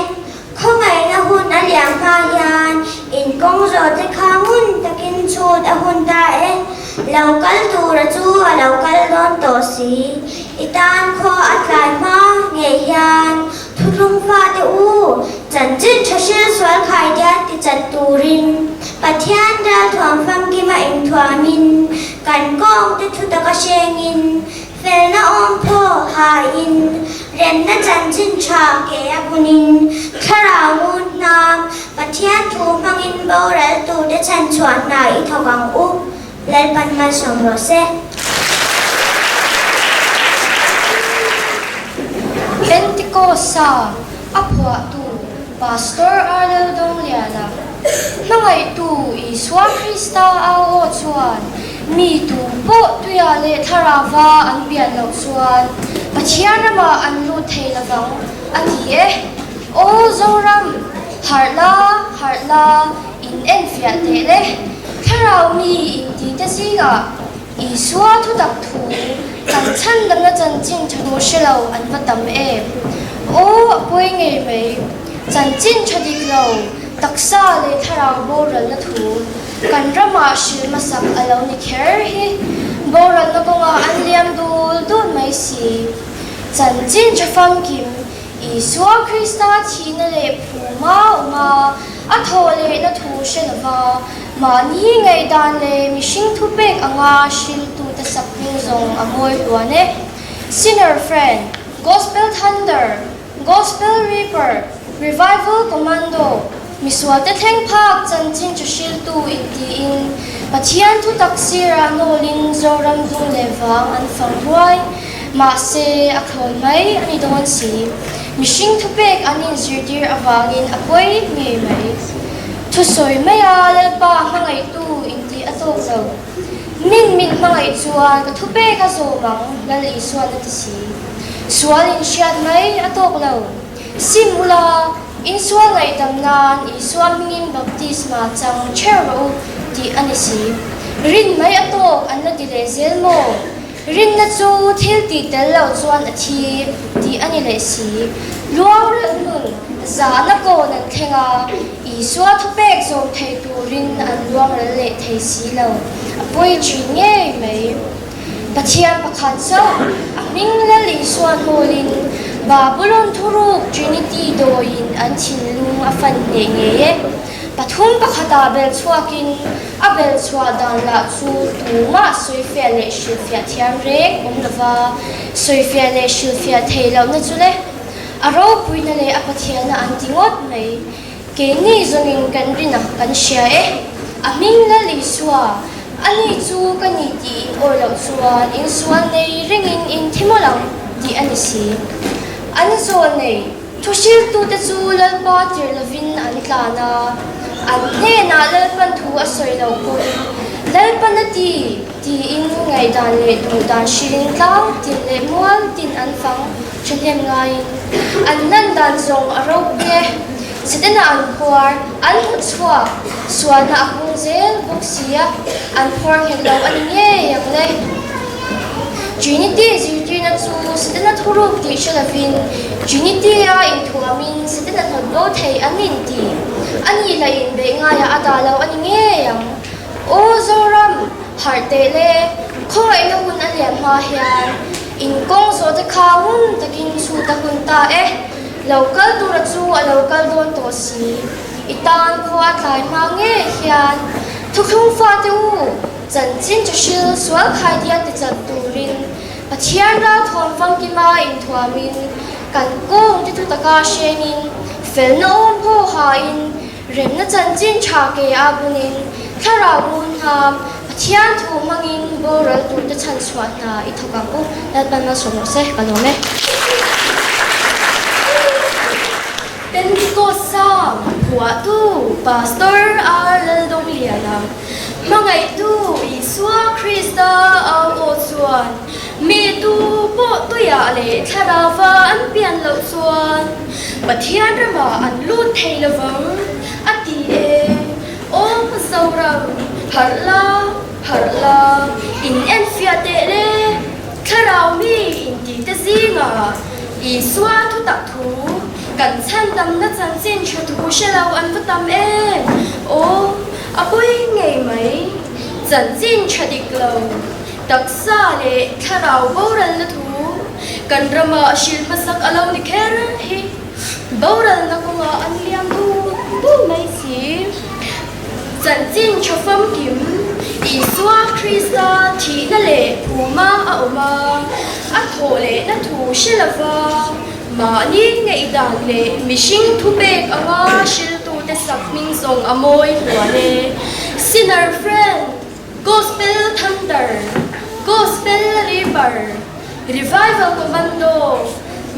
Khawngaihna hun a liam hma hian in kawng zawh te kha ngun takin chhut a hun ta e. Lo kal tura chu a lo kal dawn tawh si. I tan khaw a tlai hma ngei hian thuthlung fate u, chanchin tha hril sual khai diat ti chat turin Pathian ralthuam famkima inthuamin kan kawng te thutaka hrengin Felna awm phaw hain remna chanchin tha ke a bunin thlarau ngun hnam Pathian thu hmangin boral turte chhanchhuah hna i thawk ang u, Lalpan malsawm rawh se. Pentecost-a a phuahtu Pastor Arlel Dongliana hmangaihtu Isua Krista au aw chuan mi tu pawh tuia leh thlarauva an pian loh chuan Pathian ramah an lut thei lovang a ti e. Aw Zoram, harh la, harh la, in enfiah teh le. Thlarau mi inti te zingah Isua thutak thu kan chhandamna chanchin tha hmu hre lo an va tam em? Aw, a pawi ngei mai. Chanchin tha dik lo, taksa leh thlarau boralna thu kan ramah hrilh hmasak a lo ni kher hi boralna kawngah an liam dul dul mai si. Chanchin tha famkim Isua Krista thihna leh phuma awm a, a thawh lehna thu hre lova, mahni ngaihdan leh mihring thupek anga hriltute sak hming zawng a mawi hluan e. Sinner Friend, Gospel Thunder, Gospel Reaper, Revival Commando, Misualte thleng phak chanchin tha hriltu intiin Pathian thu tak sirah nawlin Zoram dung leh vang an fang ruai. Mahse, a thlawn mai a ni dawn si. Mihring thupek an inzirtir avangin a pawi ngei mai. Thusawi maia Lalpa hmangaihtu intih a tawk lo. Min min hmangaih chuan ka thupek a zawm ang, Lal Isuan a ti si. Sual inhriat mai a tawk lo. Sim ula, insual ngaihdam nan Isua hmingin baptisma chang ṭheuh rawh u tih a ni si. Rin mai a tawk an la ti leh zel maw? Rinna chu thil tih tel loh chuan a thi tih a ni leh si. Luang reuh nun zahna kawn an thleng a, Isua thupek zawm thei turin an luang rel leh thei si lo. A pawi ṭhin ngei mai. Pathian pakhat chauh a hming Lal Isua hnawlin Babulon thuruk Trinity dawiin an thinlung a fan hneh ngei e. Pathum pakhatah bel chhuakin a bel chhuah dan lah chu tumah sawifiah leh hrilhfiah thiam reng awm lova sawifiah leh hrilhfiah theih lohna chu le a ropuina leh a Pathianna an ti ngawt mai. Keini zawngin kan rin a, kan hria e. A hming Lal Isua, ani chu ka ni tih in awi loh chuan insual nei ringin in thi mawlh ang tih a ni si. An zawl nei thuhriltute chu Lalpa tir lovin an tlan a, an hnenah Lalpan thu a sawi loh pawhin Lalpan a ti tiin ngaihdan leh duhdan hrilhin tlang tin leh mual tin an fang thahnem ngaiin an lan dan zawng a ropui e. Setana an phuar, an hmu chhuak, sualna a hung zel bawk si a, an phuar nghet lo a ni ngei ang le. Trinity zirtirna chu Setana thuruk tih hre lovin Trinity-a inthuamin Setana hnawt bo thei an inti. A nih lah inbeih ngaiah a dah lo a ni ngei ang. Aw Zoram, harh teh le, khawngaihna hun a lian hma hian in kawng zawh te kha ngun takin chhut a hun ta e. Lo kal tura chu a lo kal dawn tawh si. I tan khua tlai hma ngei hian thuthlung fate u chanchin chu hril sual khai diat ti chat turin Pathian ralthuam famkima inthuamin kan kawng ti thu taka hrengin felna awm phaw hain remna chanchin tha ke a bunin thlarau ngun hnam Pathian thu hmangin boral turte chhan chhuah hna i thawk ang u. Lalpan malsawm rawh se, ka lawm e. Pentecost Psalm phuahtu Pastor R. Laldawngliana, Hmangaihtu Isua Krista au aw chuan mi tu pawh tuiah leh thlarauva an pian loh chuan Pathian ramah an lut thei lovang a ti e. Aw Zoram, harh la, harh la, in enfiah teh le, thlarau mi inti te zingah Isua thutak thu kan chhandamna chanchin tha thu hre lo an va tam em? Aw, a pawi ngei mai, chanchin tha dik lo, taksa leh thlarau boralna thu kan ramah hrilh hmasak a lo ni kher hi. Boralna kawngah an liam dul dul mai si. Chanchin tha famkim Isua Krista thihna leh phuma a awm a, a thawh lehna thu hre lova mahni ngaihdan leh mihring thupek anga hriltute sak hming zawng a mawi hluan e. Sinner Friend, Gospel Thunder, Gospel Reaper, Revival Commando,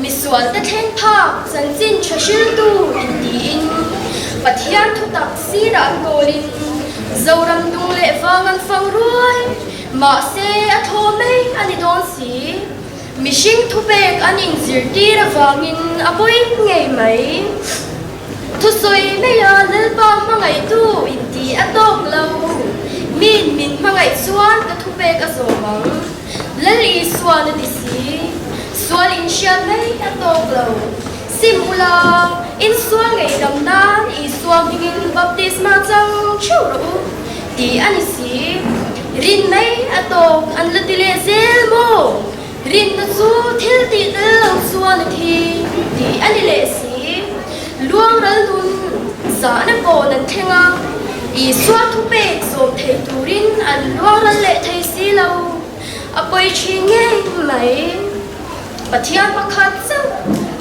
Misualte thleng phak chanchin tha hriltu intiin Pathian thutak sirah an kawlin Zoram dung leh vang an fang ruai, mahse a thaw mai a ni dawn si. Mihring thupek an inzirtir avangin a pawi ngei mai. Thusawi maia Lalpa hmangaihtu inti a tawk lo. Min min hmangaih chuan ka thupek a zawm ang. Lal Isuan a ti si. Sual inhriat mai a tawk lo. Sim ula, in sual ngeihdam nan Isua hmingin baptisma chang theuh rawh u, tih a ni si. Rin mai a tawk an la ti leh zel maw? Rinna chu thil tih tel lo chuan a thi tih a ni leh si. Luangral nun zahna kawn an thleng a, Isua thupek zawm thei turin an luangral leh thei si lo. A pawi thin ngei mai. Pathian pakhat chauh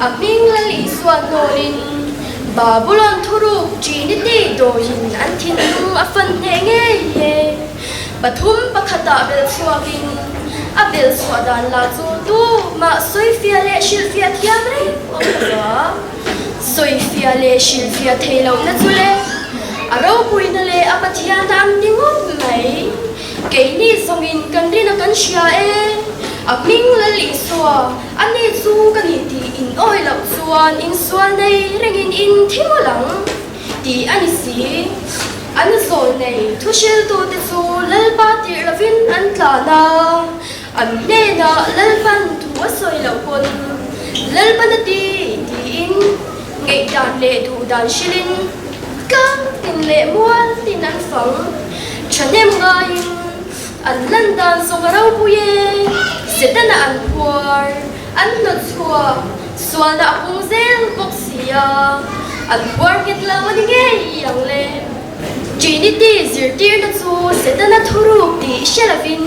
a hming Lal Isua hnawlin Babulon thuruk Trinity dawiin an thinlung a fan hneh ngei e. Pathum pakhatah bel chhuakin a bel chhuah dan lah chu tu mah sawifiah leh hrilhfiah thiam reng awm lo va. Sawifiah leh hrilhfiah thei lohna chu le a ropuina leh a Pathianna an ti ngawt mai. Keini zawngin kan rina kan hria e, a hming Lal Isua, ani chu ka ni tih in awi loh chuan insual nei rengin in thi mawlh ang. Tih a ni si. An zawl nei thuhriltute chu Lalpa tirh lovin an tlan a, an hnenah Lalpan thu a sawi loh pawn Lalpan a ti tiin ngaihdan leh duhdan hrilhin tlang tin leh mual tin an fang. Thahnem ngaiin an lan dan zawng a ropui e, Setana an phuar. An hnawtchhuak sualna a pung zel bawk si a, an puar nghet lo a ni ngei ang le. Trinity zirtirna chu Setana thuruk tih hre lovin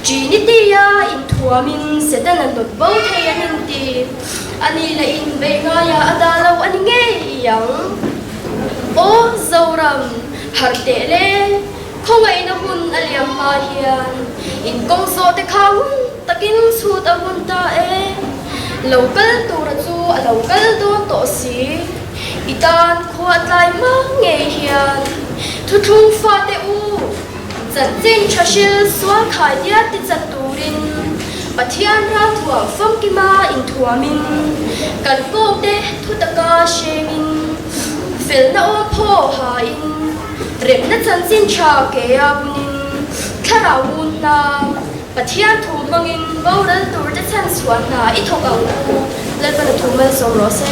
Trinity-a inthuamin Setana hnawt bo thei an inti. A ni la inbeih ngaiah a dah lo a ni ngei ang. Aw Zoram, harh teh le, khawngaihna hun a liam hma hian inkawng zawh te kha hun takin chhut a hun ta e. Lo kal tura chu a lo kal dawn tawh si. I tan khua tlai hma ngei hian thuthlung fate u, chanchin tha hril sual khai diat ti chat turin Pathian ralthuam famkima inthuamin kan kawngte thutaka hrengin felna awm phaw hain remna chanchin tha ke a bunin thlarau ngun hna Pathian thu hmangin boral tur te chhan chhuah hna i thawk ang u, Lalpan a thu malsawm rawh se.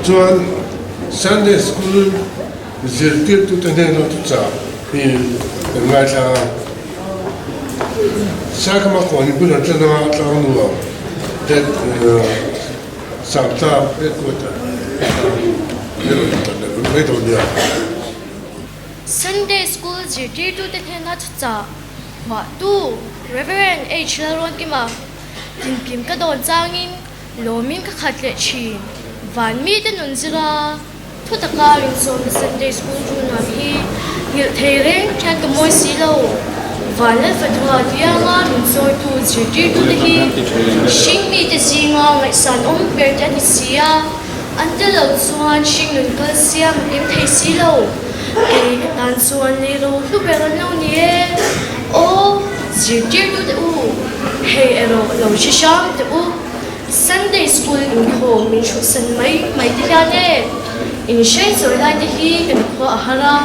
Chuan Sunday School zirtirtute hnena thuchah hi kan ngaithla a, Saikama kawn hi bul an tlan anga tlang nuam head Sangtlang headquarter. khan min rawn intan leh vek mai dawn nia. Sunday School zirtirtute hnena thuchah hmuahtu Rev. H. Lalruankima tinkim ka dawn changin lawmin ka khat leh thin. Van mite nun zira thu taka rinchawmna Sunday School ru nuam hi nghilh thei reng hian ka mawi si lo. Van Lalfathua tianga min chawitu zirtirtute hi hring mite zinga ngaihsan awm ber te a ni si a, an tel lo chuan hring nun kal siam a kim thei si lo. Kei ka tan chuan lei ro hlu ber an lo ni e. Aw, zirtirtute u, hei erawh lo hre hram teh u. Sunday School inkhawm min hruhsan mai mai te hian e, inhrei chawi lai te hi kan khua a har a,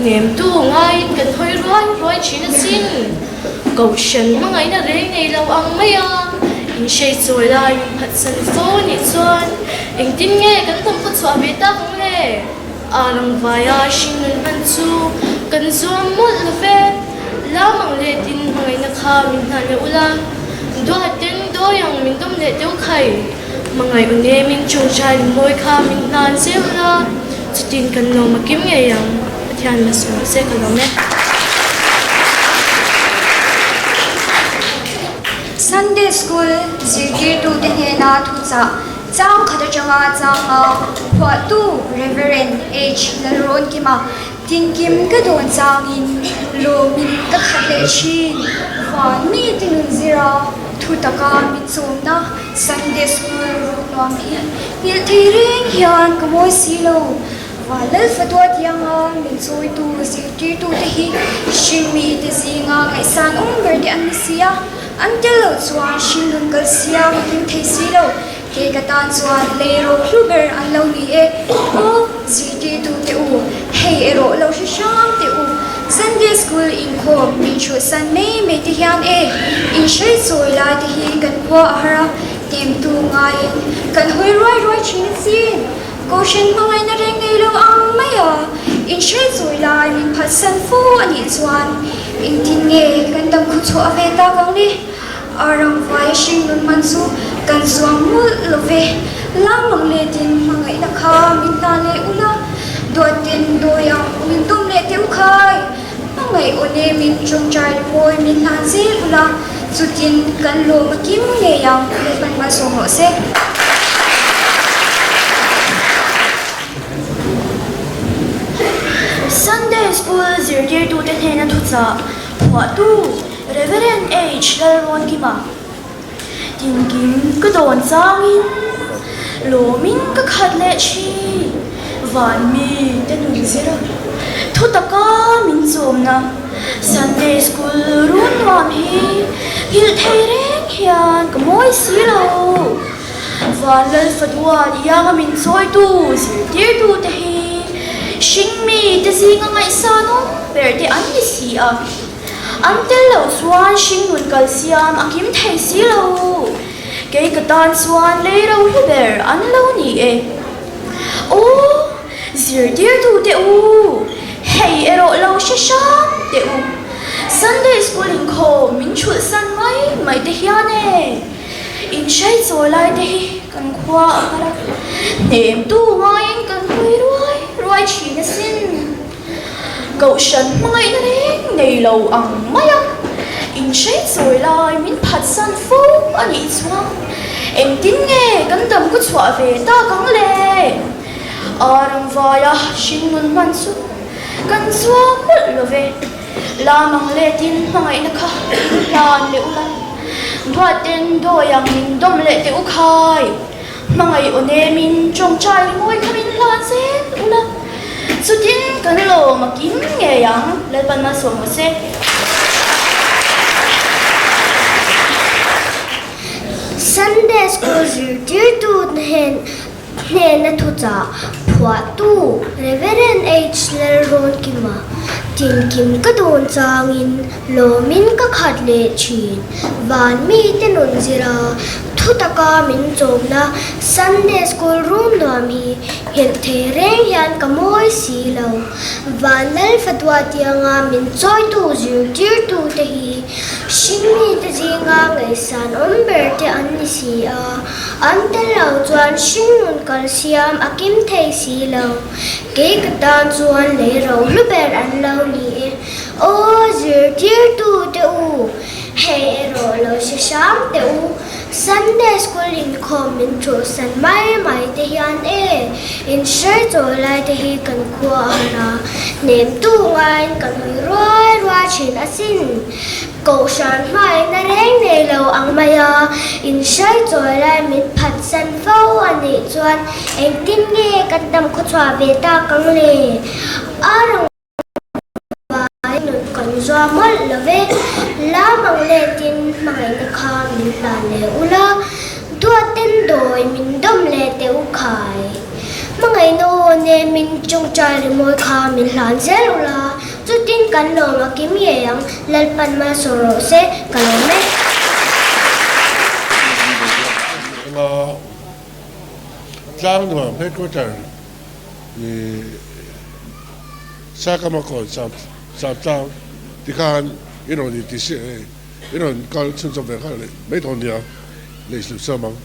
hnemtu ngaiin kan hawi ruai ruai thin asin. Kohhran hmangaihna reng nei lo ang mai a, inhrei chawi lai min phatsan fo anih chuan engtin nge kan tam khaw chhuah ve tak ang le? A rangvaia hringnun hman chu kan zuam mawlh lo ve. Lam ang leh tin hmangaihna kha min hnan leh ula, duat ten dawi ang min dawm leh deuh khai. Hmangaih u nemin chungchai lungmawi kha min hnan zel ula, chutin kan lawm a kim ngei ang. Pathian la sawi rawh se ka lawm e. Sunday School zirtirtute hnena thuchah chang khat atanga changa phuahtu Rev. H. Lalrawnkima Tinkim ka dawn changin lawmin ka khat leh thin. Van mite nun zira thu taka min chawmna Sunday School ruk nuam hi nghilh thei reng hian ka mawi si lo. Van Lalfatua tianga min chawitu zirtirtute hi hring mite zinga ngaihsan awm ber te an ni si a, an tel loh chuan hringnun kal siam a hlim thei si lo. Kei ka tan chuan lei ro hlu ber an lo ni e. Aw, zirtirtu te u, hei erawh lo hre hram teh u. Sunday School inkhawm min chhuahsan mai mai te hian e, inhrei chawi lai te hi kan khua a har a, temtu ngaiin kan hawi ruai ruai thin asin. Kohhran hmangaihna reng nei lo ang mai a, inhrei chawi lai min phatsan fo a nih chuan engtin nge kan dam khuchhuah ve tak ang le? A ramvai hringnun man chu kan zuang mawlh lo ve. Lamang letin hmangaihna kha min hna leh ula, duatin dawi ang min dawm leh teh u khai. Hmangaih aw ne min tawngtai mawi min hlan zel ula, chutin kan lawm a kim ngei ang Lalpan malsawm rawh se. Sunday School zirtirtute hnena thuchah phuahtu Reverend H. Lalruankima, Tinkim ka dawn changin lawmin ka khat leh thin, van mi te nun zira thu taka min chawmna Sunday School run nuam hi nghilh thei reng hian ka mawi si lo. Van Lalfaduan ianga min chawitu zirtirtu te hi hring mi te zinga ngaihsan awm ber te an ni si a. An tel loh chuan hringnun kal siam a kim thei si lo. Kei ka tan chuan lei ro hlu ber an lo ni e. Aw, zirtirtu teh u, hei erawh lo hre hram teh u. Sunday school inkhawm min chhulh san mai mai te hian e. Inhrei chawi lai te hi kan khua a har a, hnemtu ngaiin kan hawi ruai ruai thin asin. Kohhran hmangaihna reng nei lo ang mai a, inhrei chawi lai min phatsan fo a nih chuan engtin nge kan dam ku chhuah ve tak ang le? Aramvaia hringnun hman chu kan chuang mawlh lo ve. Lamang letin hmangaihna kha min hlan leh ula, duaten dawi ang min dawm leh teh u khai. Hmangaih aw nemin tawngtai ringawi kha min hlan zel ula, chutin kan lawm a kim ngei ang, Lalpan malsawm rawh se. Sunday School zirtirtu hnena thuchah phuahtu Reverend H. Lalrawnkima tinkim ka dawn changin lawmin ka khat leh thin. Van mite nun zira. Thu taka min chawmna Sunday School room nuam hi nghelh thei reng hian ka mawi si lo. Van Lalfatua tianga min chawitu zirtirtu te hi hringmite zinga ngaihsan awm ber te an ni si a, an tel lo chuan hringnun kalsiam a kim thei si lo. Kei ka tan chuan lei rohlu ber an lo ni e. Aw zirtirtu te u, hei erawh lo hre hram teh u, Sunday School inkhawm min thuhsan mai mai te hian e, in hre chaw lai te hi kan khua a han a, hnemtu ngaiin kan hawi ruai ruai thin asin. Kohhran hmaina reng nei lo ang mai a, in hre chaw lai min phatsan fo a nih chuan engtin nge kan dam khawchhuah ve tak ang le? A. Vai nun kan zua mawlh lo ve, lam ang letin hmangaihna kha min hlan leh ula, duaten dawi min dawm leh teh u khai. Hmangaihna aw nen min tawngtai rimawi kha min hlan zel ula, chutin kan lawm a kim ngei ang, Lalpan malsawm rawh se, ka lawm e. Tlangnuam headquarter Sakama kawn Saptlang tikhan i rawn inti i rawn kal chhunchawm ve nghal leh mai dawn nia, lei hlim sawm ang.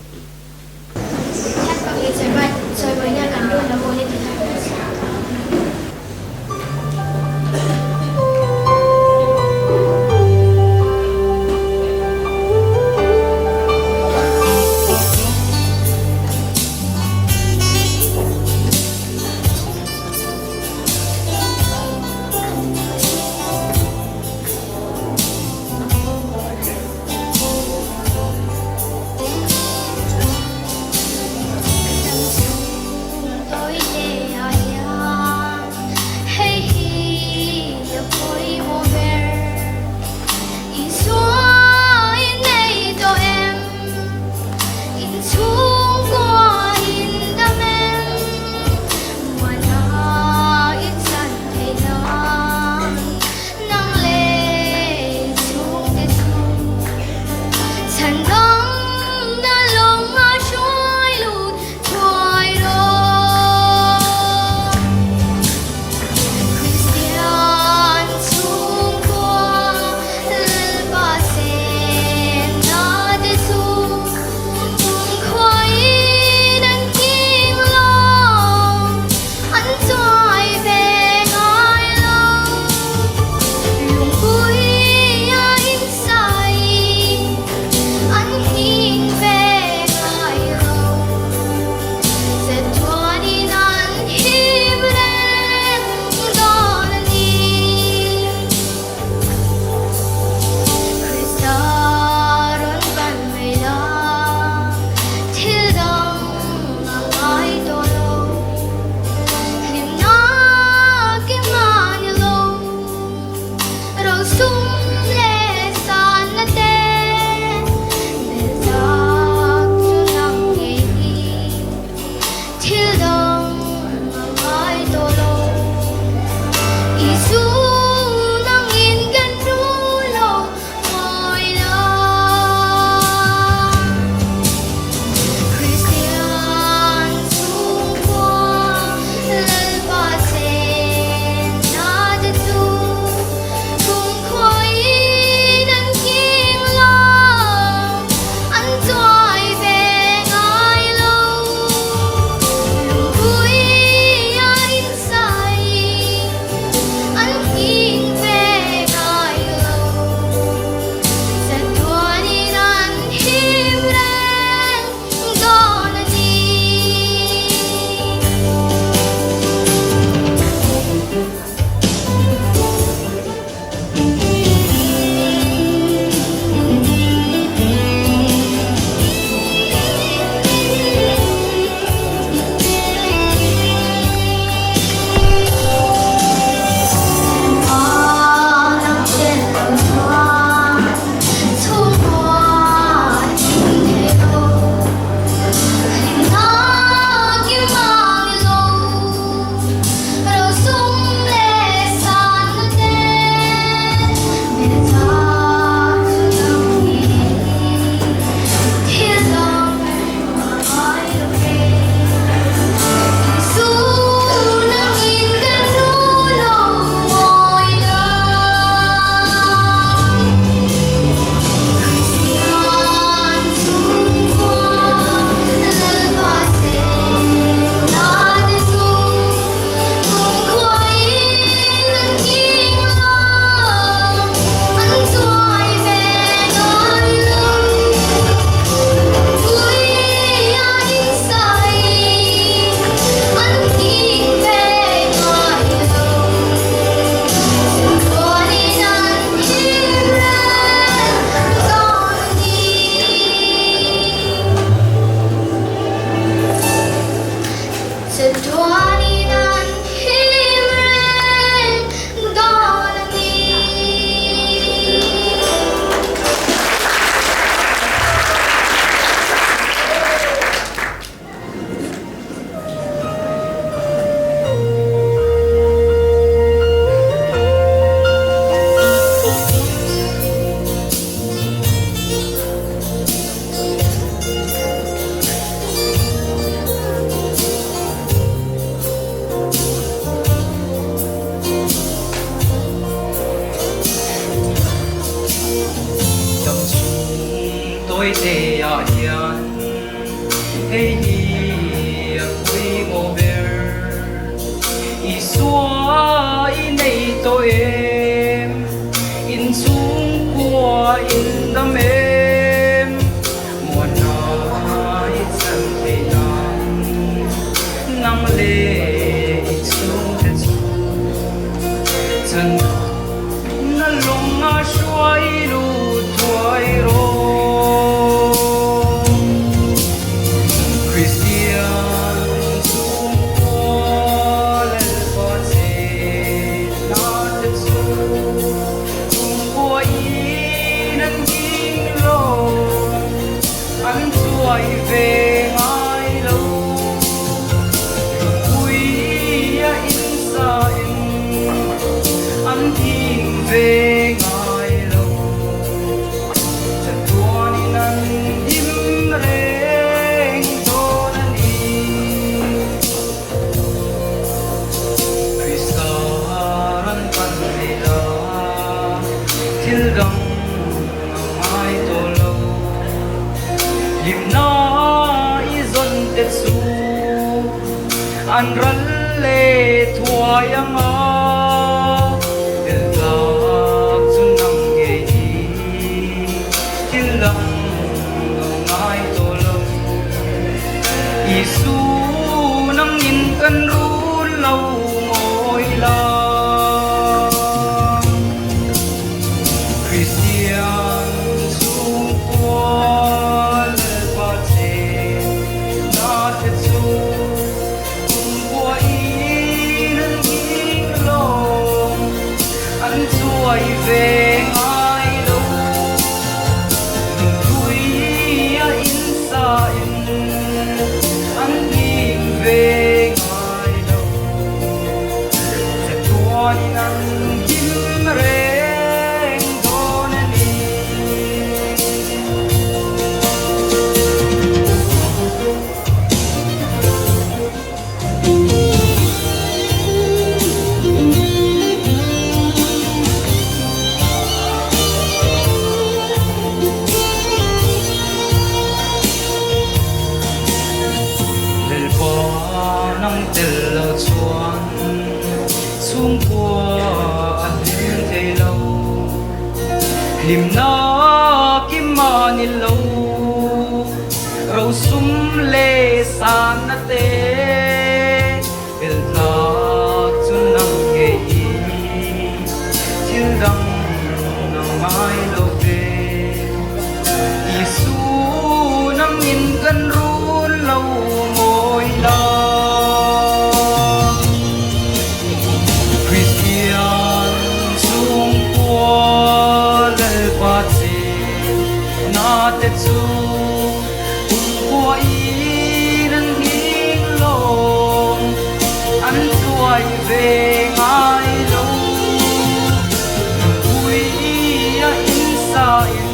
tawh em? In chhungkua in dam em? Muana i chan thei nan nang leh i chhungte chu chan na lawng a hruai lut thuai rawh. Kristian chhungkua Lalpa che na te chu chhungkua in an ding lo, an chuai ve ngai lo. Lungpuia in sa in an ding ve ngai lo. Chatuanin an him reng dawn a ni. Krista rawn pan thei la, thil dang a ngai tawh lo. Hlimna i zawn te chu an ral leh thuai ang a, tel tlak chu nang ngei hi thil dang a ngai tawh lo. Isu nangin kan rul lo ngawi la. Kristian chhungkua Lalpa che na te chu kumkua in an nghing lawng an chuai ve ngai lo. Lungthui a in sa in an nghing ve ngai lo. Chatuanin an him reng dawn a ni. Lalpa nang tel lo chuan chhungkua a hlim thei lo. Hlimna kim a ni lo, rosum leh sanna te bel tlak chu nang ngei hi thil dang a ngai lo ve. Isu nangin kan rul lo ngawi la. Kristian chhungkua Lalpa che na te chu kumkua in an nghing lawng an chuai ve ngai lo. Lungpui a in sa in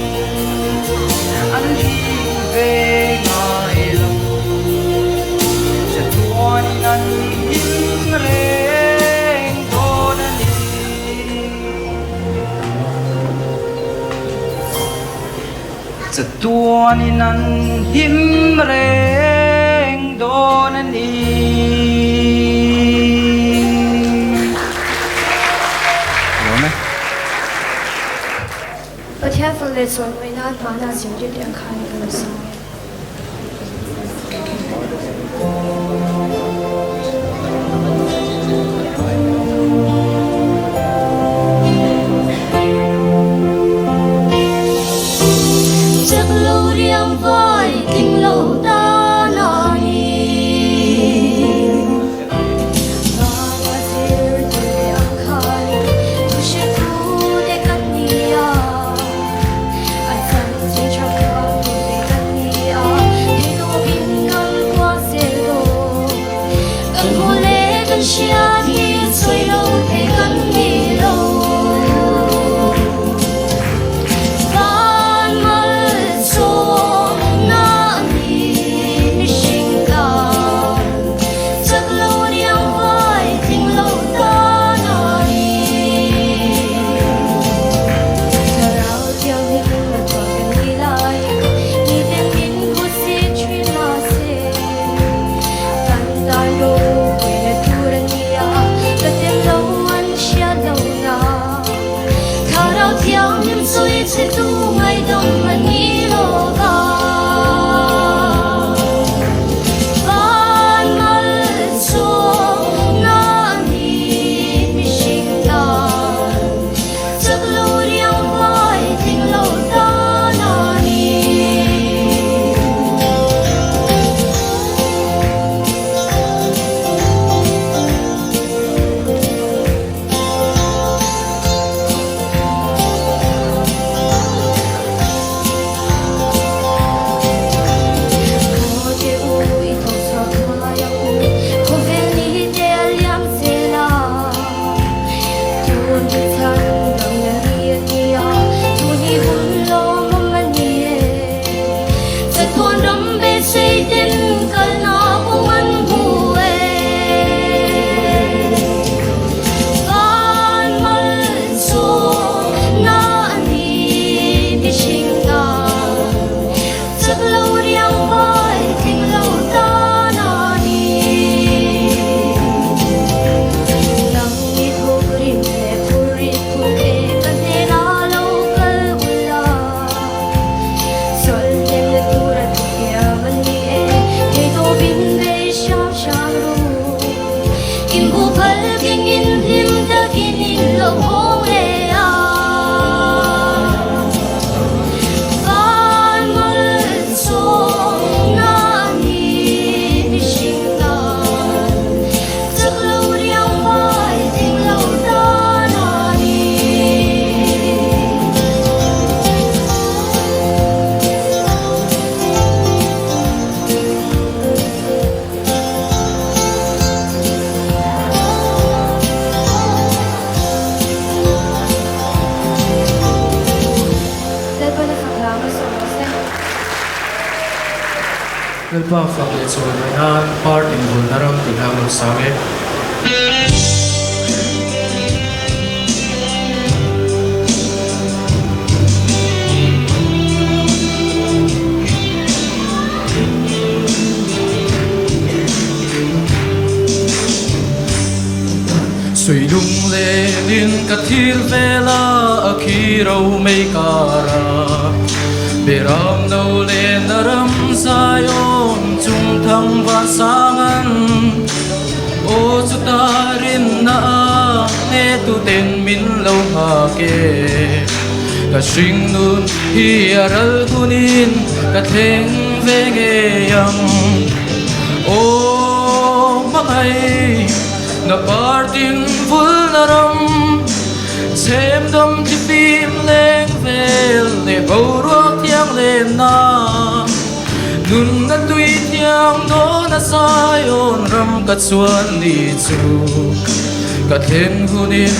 an hing ve ngai lo. Chatuanin an him reng dawn a ni. Chatuanin an him reng dawn a ni. Lawm e. Pathian fak leh chawimawi nan hmana zirtir te ang khan ka lo sa e. Chak lo riang vai tling lo ta na ni. Vana zir te ang khan thu hre thu te kan ni a, a chan chin tha kual tu te kan ni a, thei tawpin kan kual zel dawn. Kan hmu leh kan hriat hi sawi lo thei kan ni lo. Van mal sawmna a ni mihring tan, chak lo riang vai tling lo tan a ni. Thlarau thianghlim a tuah kan ni lai, miten min hmusit thin mahse, kan tan ropui na tur a ni a. ngai ang u. Khawvel ni te a liam zel a, tun hi chhan dang na ni a ni a, tun hi hun lawmawm a ni e. Chatuan ram beisei ten kalna kawng an hmu e. Van mal chu na a ni mihring tan, chak lo riang vai tling lo tan a ni. Nang i thawk rim leh phur rit phur te ka hnenah lo kal ula. Sawl hnemna tur a ti thiam a ni e, theitawpin bei hram hram ru. In bu phal keng in hlim takin in lo hawng leh a. Van mal chawmna a ni mihring tan, chak lo riang vai tling lo tan a ni. Lalpana fak lam a sawm rawh se. Lalpa fak leh chawi mai nan par tinvulna ram tih hlang lo sang e. Sui lung lenin ka thil vel a, a khi ro mei kar a. Beram no len a ram Zion chung thang van sang an. Aw chuta rinna a hne tu ten min lo nghak e. Ka hring nun hi a ral hunin ka thleng ve ngei ang. Aw hmangaih na partin vulna ram chhem dam chi fim leng vel leh boruak thiang lenna. Nunna tui thiang dawn a Zion ram ka chuan ni chu ka thlen hunin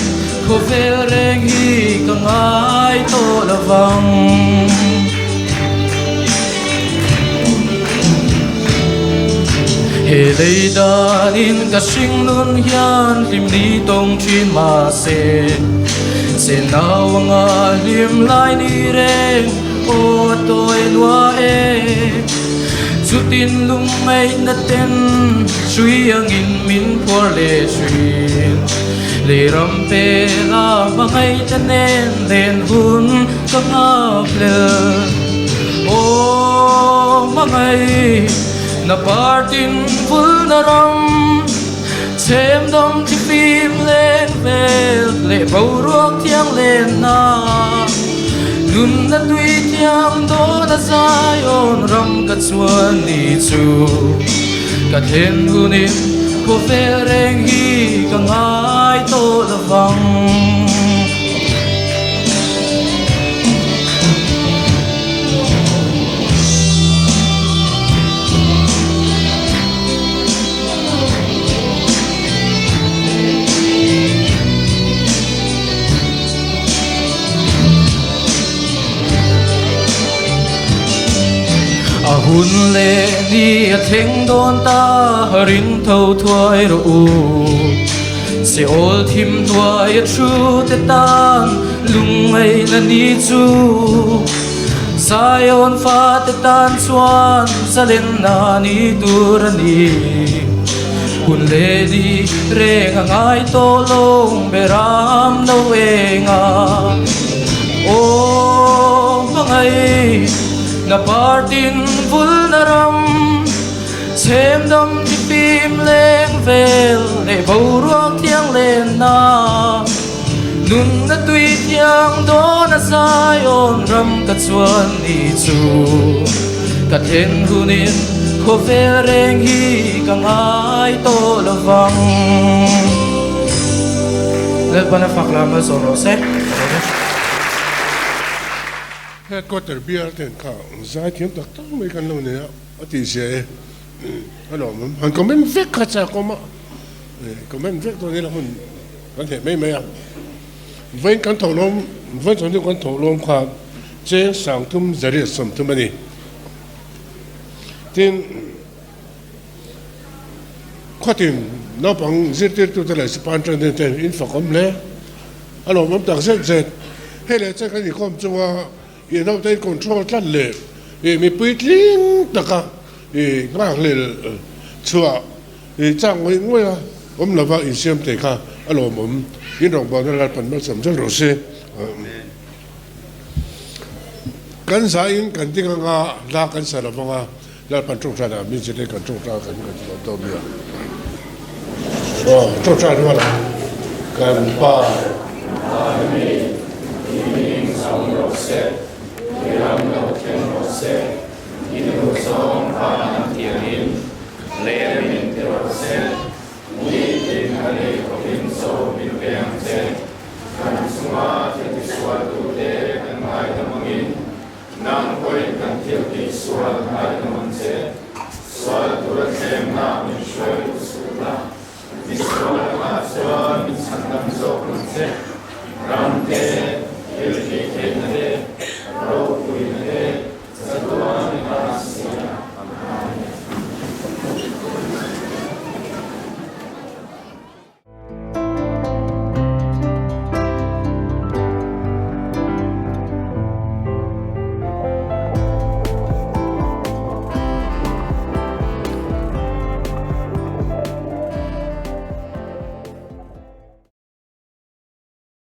khawvel reng hi ka ngai tawh lo vang. He lei danin ka hring nun hian hlim ni tawng thin mahse che nau anga hlim lai ni reng Aw tawi lua e, chutin lungngaihna ten hrui angin min phuar leh thin. Lei ram pela hmangaihna nen len hun ka nghak lel. Aw hmangaih na partin vulna ram, chhem dam thi fim leng vel leh boruak thiang lenna. Nunna tui thiang dawn a Zion ram ka chuan ni chu ka thlen hunin khawvel reng hi ka ngai tawh lovang. A hun leh ni a thleng dawn ta ring tho thuai rawh u. Seol thim hnuai a thu te tan lungngaihna ni chu Zion fate tan chuan zalenna ni tur a ni. Hun leh ni reng a ngai tawh lawng beram no eng a. Aw hmangaih na partin vulna ram chhem dam chi fim leng vel leh boruak thiang lenna nunna tui thiang dawn a Zion ram ka chuan ni chu ka then hunin khawvel reng hi ka ngai tawh lo vang. Lalpana fak lam a zawh rawh se. Headquarter bial ten kha zai thiam tak tak mai kan lo nei a, a tih zia e. A lawmawm. Han comment vek kha chak awm a, comment vek dawn ila hun kan heh mai mai a. Vawiin kan thawhlawm, vawiin chawhnu kan thawhlawm kha cheng sangthum zariat sawmthum a ni. Tin, khuatin naupang zirtirtute leh sipan tente ten in fakawm hle. A lawmawm tak zet zet. Hei leh chen kan inkhawm chunga I naute in control tlat leh i mipui tling taka i nghakhlel chhuah i chak ngawih ngawih a awm lova insiam thei kha a lawmawm. In rawngbawlna Lalpan malsawm zel rawh se. Kan zaiin kan ding anga la kan sa lo vanga Lalpan tawngtai ah min zirtir kan tawngtai kan kan ti lo dawn nia. Aw tawngtai rual ang kan pa. Amen. I hming chang rawh se, i ram lo thleng rawh se, i duh zawng van an tiangin leh min ti rawh se, nitin kan ei khawpin chaw min pe ang che, kan chunga thil tisualtute kan ngaidam angin Nang pawhin kan thil tih sual ngaidam ang che. Sual tura tlemna min hruai lut suh la, mi sual lakah chuan min chhandam zawk ang che. Ram te, thil tih theihna te.